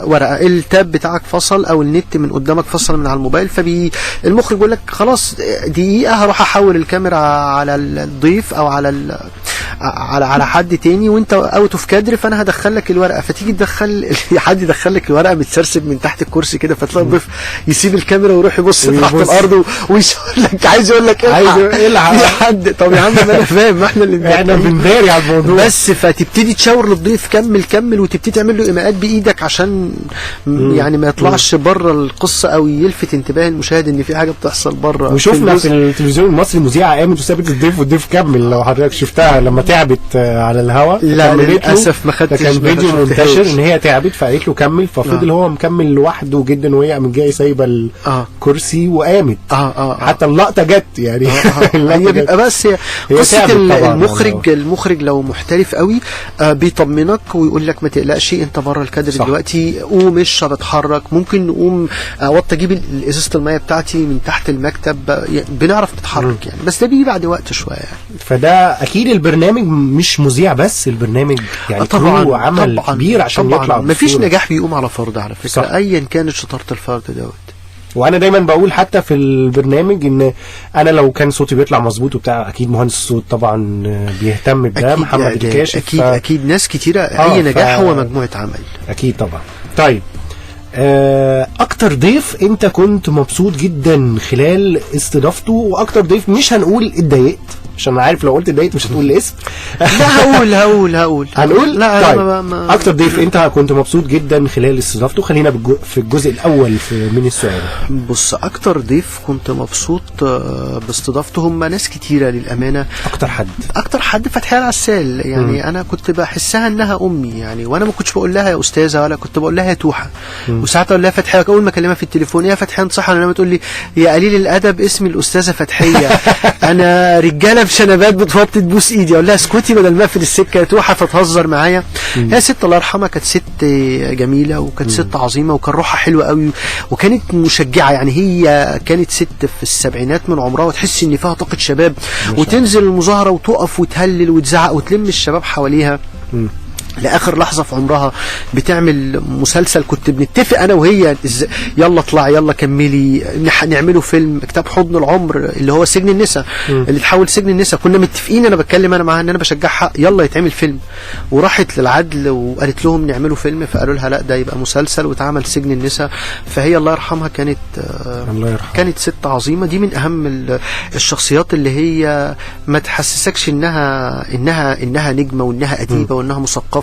ورقة، التاب بتاعك فصل او النت من قدامك فصل من على الموبايل، فالمخرج يقول لك خلاص دقيقة هروح احول الكاميرا على الضيف او على على حد تاني، وانت out of كادر، فانا هدخل لك الورقة. فتيجي تدخل حد يدخل لك الورقة متسرسب من تحت الكرسي كده، فتلاقي الضيف يسيب الكاميرا ويروح يبص تحت الارض ويشاور لك، عايز يقول لك الحق في حد. طب يا عم ما انا فاهم، ما احنا اللي احنا بنداري على الموضوع بس. فتبتدي تشاور للضيف كمل كمل، وتبتدي تعمل له ايماءات بايدك عشان يعني ما يطلعش بره القصة او يلفت انتباه المشاهد ان في حاجة بتحصل بره. وشفنا في التلفزيون المصري مذيعه قامت وسابت الضيف والضيف كمل، لو حضرتك شفتها لما تعبت على الهوا. لا للاسف ما خدتش، كان فيديو منتشر ان هي تعبت فقالت له كمل، ففضل هو مكمل لوحده جدا، وهي قامت جاية سايبه الكرسي وقامت. حتى اللقطة جت يعني. هي بيبقى بس قصة المخرج لو محترف قوي بيطمنك ويقول لك ما تقلقش انت بره الكادر دلوقتي، قوم اشرب اتحرك، ممكن نقوم اوطي اجيب ازازة المية بتاعتي من تحت المكتب، بنعرف نتحرك يعني، بس ده بيجي بعد وقت شوية يعني. فده اكيد البرنامج مش مذيع بس، البرنامج يعني طبعا عمل طبعا كبير عشان طبعا يطلع. مفيش نجاح بيقوم على فرد على فكرة، ايا كانت شطارة الفرد دوت. وانا دايما بقول حتى في البرنامج ان انا لو كان صوتي بيطلع مظبوط وبتاع، اكيد مهندس الصوت طبعا بيهتم بده، محمد الكاشف اكيد ناس كتيرة. اي نجاح هو مجموعة عمل اكيد طبعا. طيب اكتر ضيف انت كنت مبسوط جدا خلال استضافته، واكتر ضيف مش هنقول اتضايقت عشان انا عارف لو قلت اتضايقت مش هتقول الاسم. لا هقول هنقول لا. طيب اكتر ضيف انت كنت مبسوط جدا خلال استضافته، خلينا في الجزء الاول من السؤال. بص، اكتر ضيف كنت مبسوط باستضافته هم ناس كتيرة للامانة. اكتر حد فتحيه العسال يعني. انا كنت بحسها انها امي يعني، وانا ما كنتش بقول لها يا استاذه ولا كنت بقول لها يا توحه، وساعات اقول لها فتحيه اول ما اكلمها في التليفون يا فتحيه انصحها، لما تقول لي يا قليل الادب اسمي الاستاذة فتحيه. انا رجاله بشنبات بتوطي تبوس ايدي، اقول لها اسكتي بدل ما اقفل السكة يا توحه، فتهزر معايا. هي ست الله يرحمها كانت ست جميلة، وكانت ست عظيمة، وكان روحها حلوة قوي، وكانت مشجعه. يعني هي كانت ست في السبعينات من عمرها، وتحس ان فيها طاقة شباب، وتنزل المظاهرة وتقف وتهلل وتزعق وتلم الشباب حواليها لاخر لحظة في عمرها. بتعمل مسلسل كنت بنتفق انا وهي يلا اطلعي يلا كملي، نعمله فيلم، كتاب حضن العمر اللي هو سجن النساء، اللي تحول سجن النساء، كنا متفقين انا بتكلم انا معاها ان انا بشجعها يلا يتعمل فيلم، وراحت للعدل وقالت لهم نعمله فيلم، فقالوا لها لا ده يبقى مسلسل، واتعمل سجن النساء. فهي الله يرحمها كانت الله يرحمها، كانت ست عظيمة. دي من اهم الشخصيات اللي هي ما تحسسكش انها انها انها نجمه وانها اديبه وانها مثقفة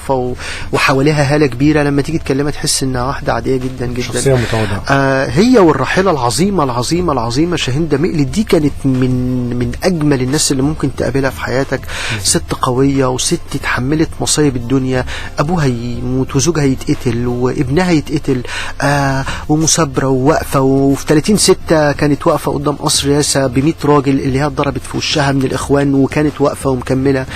وحواليها هاله كبيرة، لما تيجي تكلمها تحس انها واحدة عادية جدا جدا، شخصية متواضعة. هي والراحله العظيمة العظيمة العظيمة شاهندة مقلد، دي كانت من اجمل الناس اللي ممكن تقابلها في حياتك. ست قوية، وست اتحملت مصايب الدنيا، ابوها يموت وزوجها يتقتل وابنها يتقتل، ومثابره وواقفه. وفي 30/6 كانت واقفة قدام قصر ياسا ب 100 راجل اللي هي اتضربت في وشها من الاخوان، وكانت واقفة ومكمله.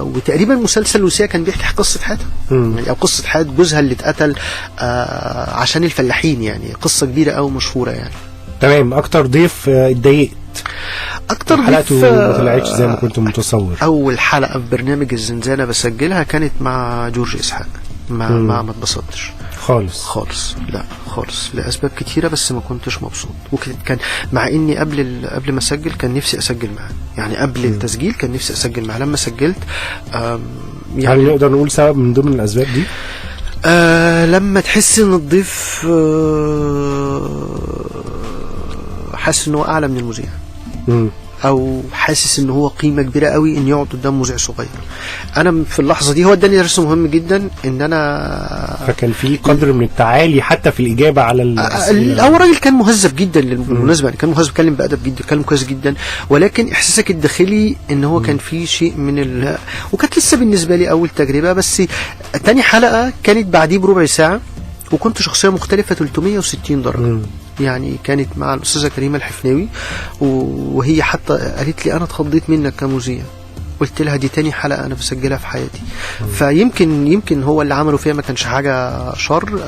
وتقريبا مسلسل لوسيا كان بيحكي قصة حياتها، يعني أو قصة حياة جوزها اللي اتقتل عشان الفلاحين، يعني قصة كبيرة أو مشهورة يعني. تمام. أكتر ضيف اتضايقت؟ أكتر ضيف حلقته ما طلعتش زي ما كنت متصور. أول حلقة في برنامج الزنزانة بسجلها كانت مع جورج إسحاق، ما اتبسطتش خالص خالص، لا خالص، لأسباب كتيرة، بس ما كنتش مبسوط. وكان مع إني قبل ما أسجل كان نفسي أسجل معاه، يعني قبل التسجيل كان نفسي أسجل معاه. لما سجلت يعني نقدر نقول سبب من ضمن الأسباب دي؟ لما تحس إن الضيف حاسس إن هو أعلى من المذيع، او حاسس ان هو قيمة كبيرة قوي ان يقعد قدام مذيع صغير. انا في اللحظة دي هو اداني درس مهم جدا ان انا، فكان في قدر من التعالي حتى في الاجابة على الاسئلة. هو الراجل كان مهذب جدا بالمناسبة، يعني كان مهذب، كلم بادب جدا، كلم كويس جدا، ولكن احساسك الداخلي ان هو كان في شيء من وكانت لسه بالنسبة لي اول تجربه. بس تاني حلقة كانت بعديه بربع ساعة، وكنت شخصية مختلفة 360 درجه. يعني كانت مع الأستاذة كريمة الحفناوي، وهي حتى قالت لي أنا اتخضيت منك كمذيع، قلت لها دي تاني حلقة أنا بسجلها في حياتي. فيمكن هو اللي عمله فيها ما كانش حاجة شر،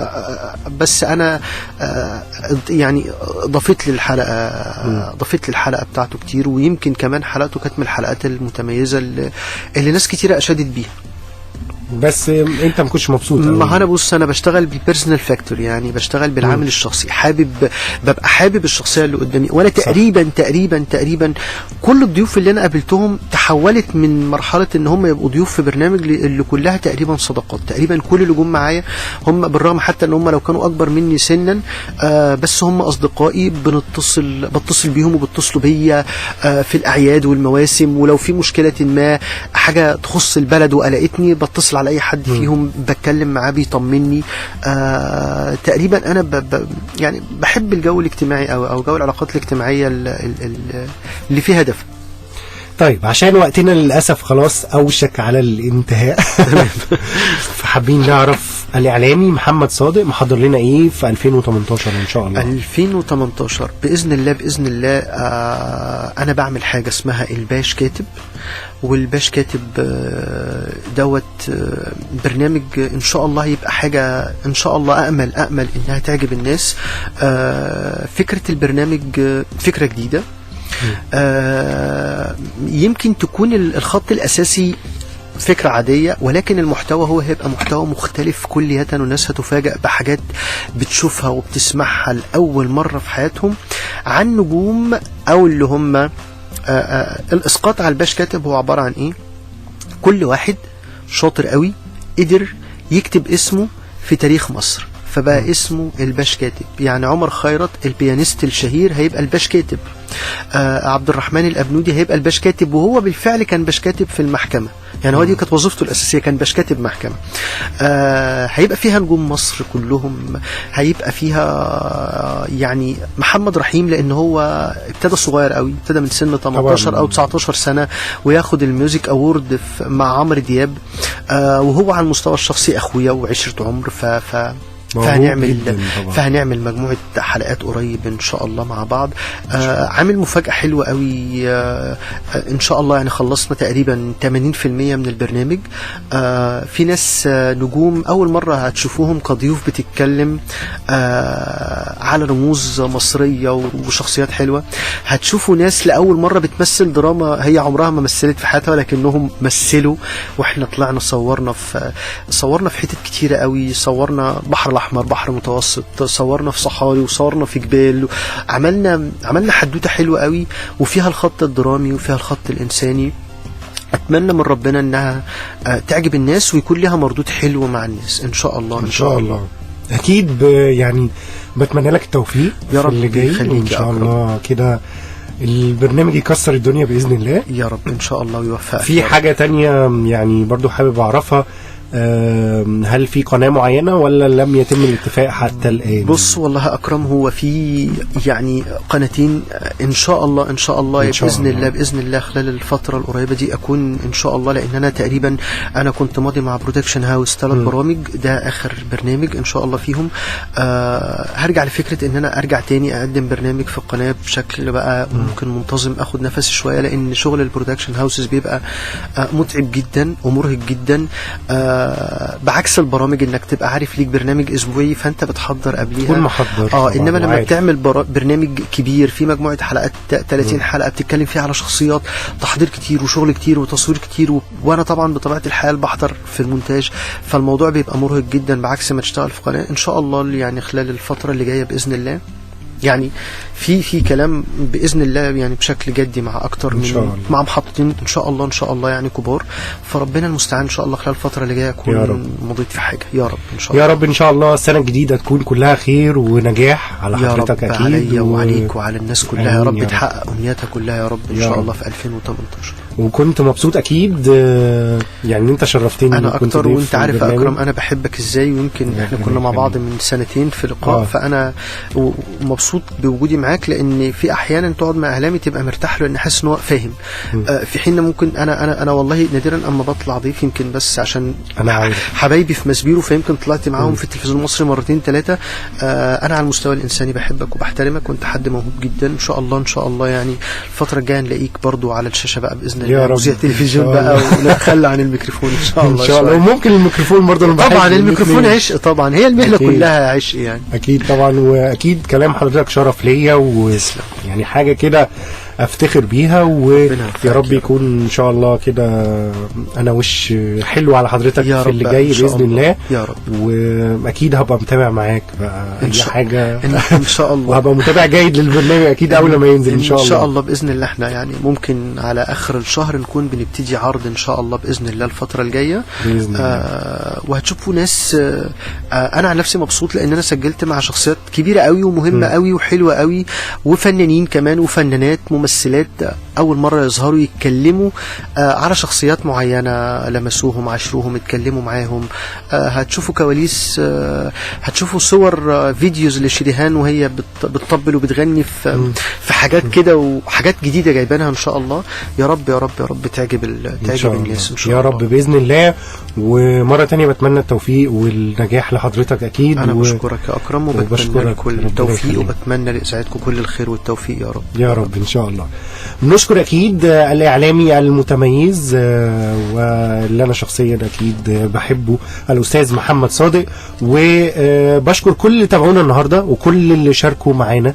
بس أنا يعني ضفت للحلقة، ضفت للحلقة بتاعته كتير، ويمكن كمان حلقته كانت من الحلقات المتميزة اللي ناس كتيرة أشادت بيها. بس انت ما كنتش مبسوط؟ ما انا بص، انا بشتغل بال personal factor، يعني بشتغل بالعامل الشخصي، حابب ببقى حابب الشخصية اللي قدامي. وانا تقريبا تقريبا تقريبا كل الضيوف اللي انا قابلتهم تحولت من مرحلة ان هم يبقوا ضيوف في برنامج اللي كلها تقريبا صداقات. تقريبا كل اللي جم معايا هم بالرغم حتى ان هم لو كانوا اكبر مني سنا، بس هم اصدقائي، بتصل بيهم وبيتصلوا بيا في الاعياد والمواسم، ولو في مشكلة ما حاجة تخص البلد وقلقتني بتصل على اي حد فيهم، بتكلم معاه بيطمني. تقريبا انا يعني بحب الجو الاجتماعي او جو العلاقات الاجتماعية اللي فيها دفء. طيب عشان وقتنا للاسف خلاص اوشك على الانتهاء، فحابين نعرف الاعلامي محمد صادق محضر لنا ايه في 2018 ان شاء الله؟ 2018 باذن الله، باذن الله انا بعمل حاجة اسمها الباش كاتب، والباش كاتب دوت برنامج ان شاء الله يبقى حاجة ان شاء الله امل انها تعجب الناس. فكرة البرنامج فكرة جديدة، يمكن تكون الخط الأساسي فكرة عادية، ولكن المحتوى هو هيبقى محتوى مختلف كلية، والناس هتفاجأ بحاجات بتشوفها وبتسمعها لأول مرة في حياتهم عن نجوم أو اللي هم الإسقاط على الباش كاتب. هو عبارة عن إيه؟ كل واحد شاطر قوي قدر يكتب اسمه في تاريخ مصر، فبقى اسمه الباش كاتب. يعني عمر خيرت ال pianist الشهير هيبقى الباش كاتب، عبد الرحمن الأبنودي هيبقى الباش كاتب، وهو بالفعل كان باش كاتب في المحكمة، يعني هو دي كانت وظيفته الأساسية، كان باش كاتب محكمة. هيبقى فيها نجوم مصر كلهم، هيبقى فيها يعني محمد رحيم، لأن هو ابتدى صغير قوي، ابتدى من سن 18 أو 19 سنة وياخد ال music award مع عمرو دياب، وهو على المستوى الشخصي أخويا وعشرة عمر، فهنعمل مجموعة حلقات قريب ان شاء الله مع بعض. عامل مفاجاة حلوة قوي ان شاء الله. يعني خلصنا تقريبا 80% من البرنامج. في ناس نجوم اول مرة هتشوفوهم كضيوف بتتكلم على رموز مصرية وشخصيات حلوة. هتشوفوا ناس لاول مرة بتمثل دراما هي عمرها ما مثلت في حياتها، ولكنهم مثلوا، واحنا طلعنا صورنا في حتت كتيرة قوي. صورنا بحر الاحمر، بحر متوسط، صورنا في صحاري، وصورنا في جبال. عملنا حدوتة حلوة قوي، وفيها الخط الدرامي وفيها الخط الانساني. اتمنى من ربنا انها تعجب الناس ويكون لها مردود حلو مع الناس ان شاء الله. ان شاء الله اكيد. يعني بتمنى لك التوفيق يا رب اللي جاي، وان شاء الله كده البرنامج يكسر الدنيا باذن الله يا رب ان شاء الله ويوفقك. في حاجة تانية يعني برضو حابب اعرفها، هل في قناة معينة ولا لم يتم الاتفاق حتى الآن؟ بص والله أكرم، هو في يعني قناتين إن شاء الله، إن شاء الله بإذن الله بإذن الله خلال الفترة القريبة دي أكون إن شاء الله، لأن أنا تقريبا أنا كنت ماضي مع production house 3 برامج، ده آخر برنامج إن شاء الله فيهم. هرجع لفكرة إن أنا أرجع تاني أقدم برنامج في القناة بشكل بقى ممكن منتظم، أخد نفسي شوية، لأن شغل ال production houses بيبقى متعب جدا ومرهق جدا، بعكس البرامج انك تبقى عارف ليك برنامج اسبوعي فانت بتحضر قبليها، تكون محضر. انما لما بتعمل برنامج كبير في مجموعة حلقات 30 حلقة بتتكلم فيها على شخصيات، تحضير كتير وشغل كتير وتصوير كتير، وانا طبعا بطبيعة الحال بحضر في المونتاج، فالموضوع بيبقى مرهق جدا بعكس ما تشتغل في قناة. ان شاء الله يعني خلال الفترة اللي جاية باذن الله، يعني في كلام باذن الله يعني بشكل جدي مع اكتر من مع محطتين ان شاء الله، ان شاء الله يعني كبار، فربنا المستعان ان شاء الله خلال الفترة اللي جاية اكون مضيت في حاجة يا رب ان شاء الله. يا رب ان شاء الله السنة الجديدة تكون كلها خير ونجاح على حضرتك اكيد، عليا وعليك وعلى الناس كلها يا رب، تحقق امنياتها كلها يا رب ان شاء الله في 2018. وكنت مبسوط اكيد يعني انت شرفتني انا اكتر، وانت عارف يا اكرم انا بحبك ازاي، ويمكن احنا كنا مع بعض من سنتين في لقاء، فانا مبسوط بوجودي معاك، لان في احيانا تقعد مع اعلامي تبقى مرتاح له لان حاسس ان هو فاهم، في حين ممكن انا والله نادرا اما بطلع ضيف، يمكن بس عشان انا عارف حبايبي في مسبيرو، فيمكن طلعت معاهم في التلفزيون المصري مرتين ثلاثة. انا على المستوى الانساني بحبك وبحترمك، وانت حد موهوب جدا ان شاء الله. ان شاء الله يعني الفترة الجاية نلاقيك برضو على الشاشة بقى باذن الله، مذيع تلفزيون بقى، ونتخلى عن الميكروفون ان شاء الله. ان شاء الله. وممكن الميكروفون برضه، طبعا الميكروفون عشق، طبعا هي المهنة كلها عشق يعني. اكيد طبعا، واكيد كلام حضرتك شرف ليا، يعني حاجة كده افتخر بيها، ويا رب يكون ان شاء الله كده انا وش حلو على حضرتك في اللي جاي باذن الله يا رب. واكيد هبقى متابع معاك بقى اي حاجة ان شاء الله، وهبقى متابع جيد للبرنامج اكيد اول ما ينزل ان شاء الله. ان شاء الله باذن الله احنا يعني ممكن على اخر الشهر نكون بنبتدي عرض ان شاء الله باذن الله الفترة الجاية باذن الله. وهتشوفوا ناس، انا عن نفسي مبسوط لان انا سجلت مع شخصيات كبيرة قوي ومهمة قوي وحلوه قوي، وفنانين كمان وفنانات ممثلات اول مرة يظهروا يتكلموا على شخصيات معينة لمسوهم عاشروهم اتكلموا معاهم. هتشوفوا كواليس، هتشوفوا صور videos لشريهان وهي بتطبل وبتغني في حاجات كده وحاجات جديدة جايبينها ان شاء الله. يا رب يا رب يا رب تعجب الناس ان شاء الله يا رب باذن الله. ومرة تانية بتمنى التوفيق والنجاح لحضرتك اكيد. انا بشكرك يا اكرم، وبتمنى كل التوفيق، وبتمنى لاسعادكم كل الخير والتوفيق يا رب يا رب ان شاء الله. بنشكر اكيد الاعلامي المتميز واللي انا شخصيا اكيد بحبه الاستاذ محمد صادق، وبشكر كل اللي تابعونا النهارده وكل اللي شاركوا معانا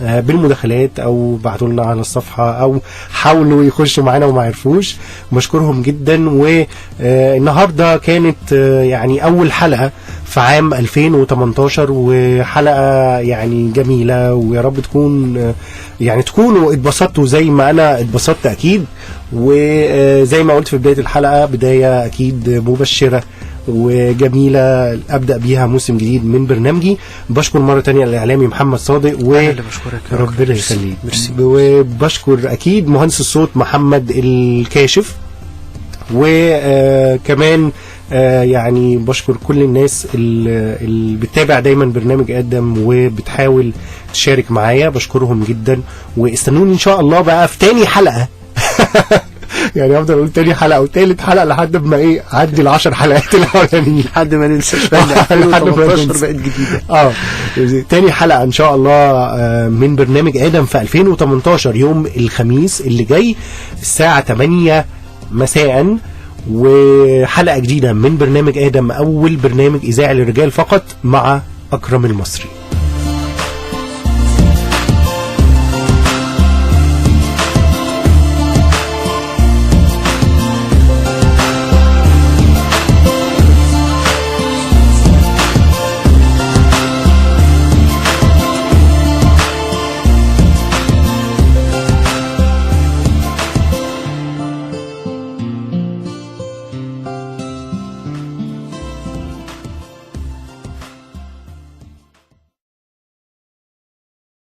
بالمداخلات او بعتوا لنا على الصفحة او حاولوا يخشوا معانا وما عرفوش، بشكرهم جدا. والنهارده كانت يعني اول حلقة في عام 2018، وحلقه يعني جميلة، ويا رب تكون يعني تكونوا اتبسطتوا زي ما انا اتبسطت اكيد. وزي ما قلت في بداية الحلقة، بداية اكيد مبشرة وجميلة ابدا بيها موسم جديد من برنامجي. بشكر مرة تانية الاعلامي محمد صادق، و ربنا يخليك، وبشكر اكيد مهندس الصوت محمد الكاشف، وكمان يعني بشكر كل الناس اللي بتتابع دايما برنامج ادم وبتحاول تشارك معايا، بشكرهم جدا. واستنوني ان شاء الله بقى في تاني حلقة يعني افضل اقول تاني حلقة وتالت حلقة لحد ما ايه عدي ال10 حلقات الاولانيين، لحد ما ننسى شوية. 2018 بقت جديدة. تاني حلقة ان شاء الله من برنامج ادم في 2018 يوم الخميس اللي جاي الساعة 8 مساء، وحلقه جديدة من برنامج ادم، اول برنامج اذاعي للرجال فقط مع اكرم المصري.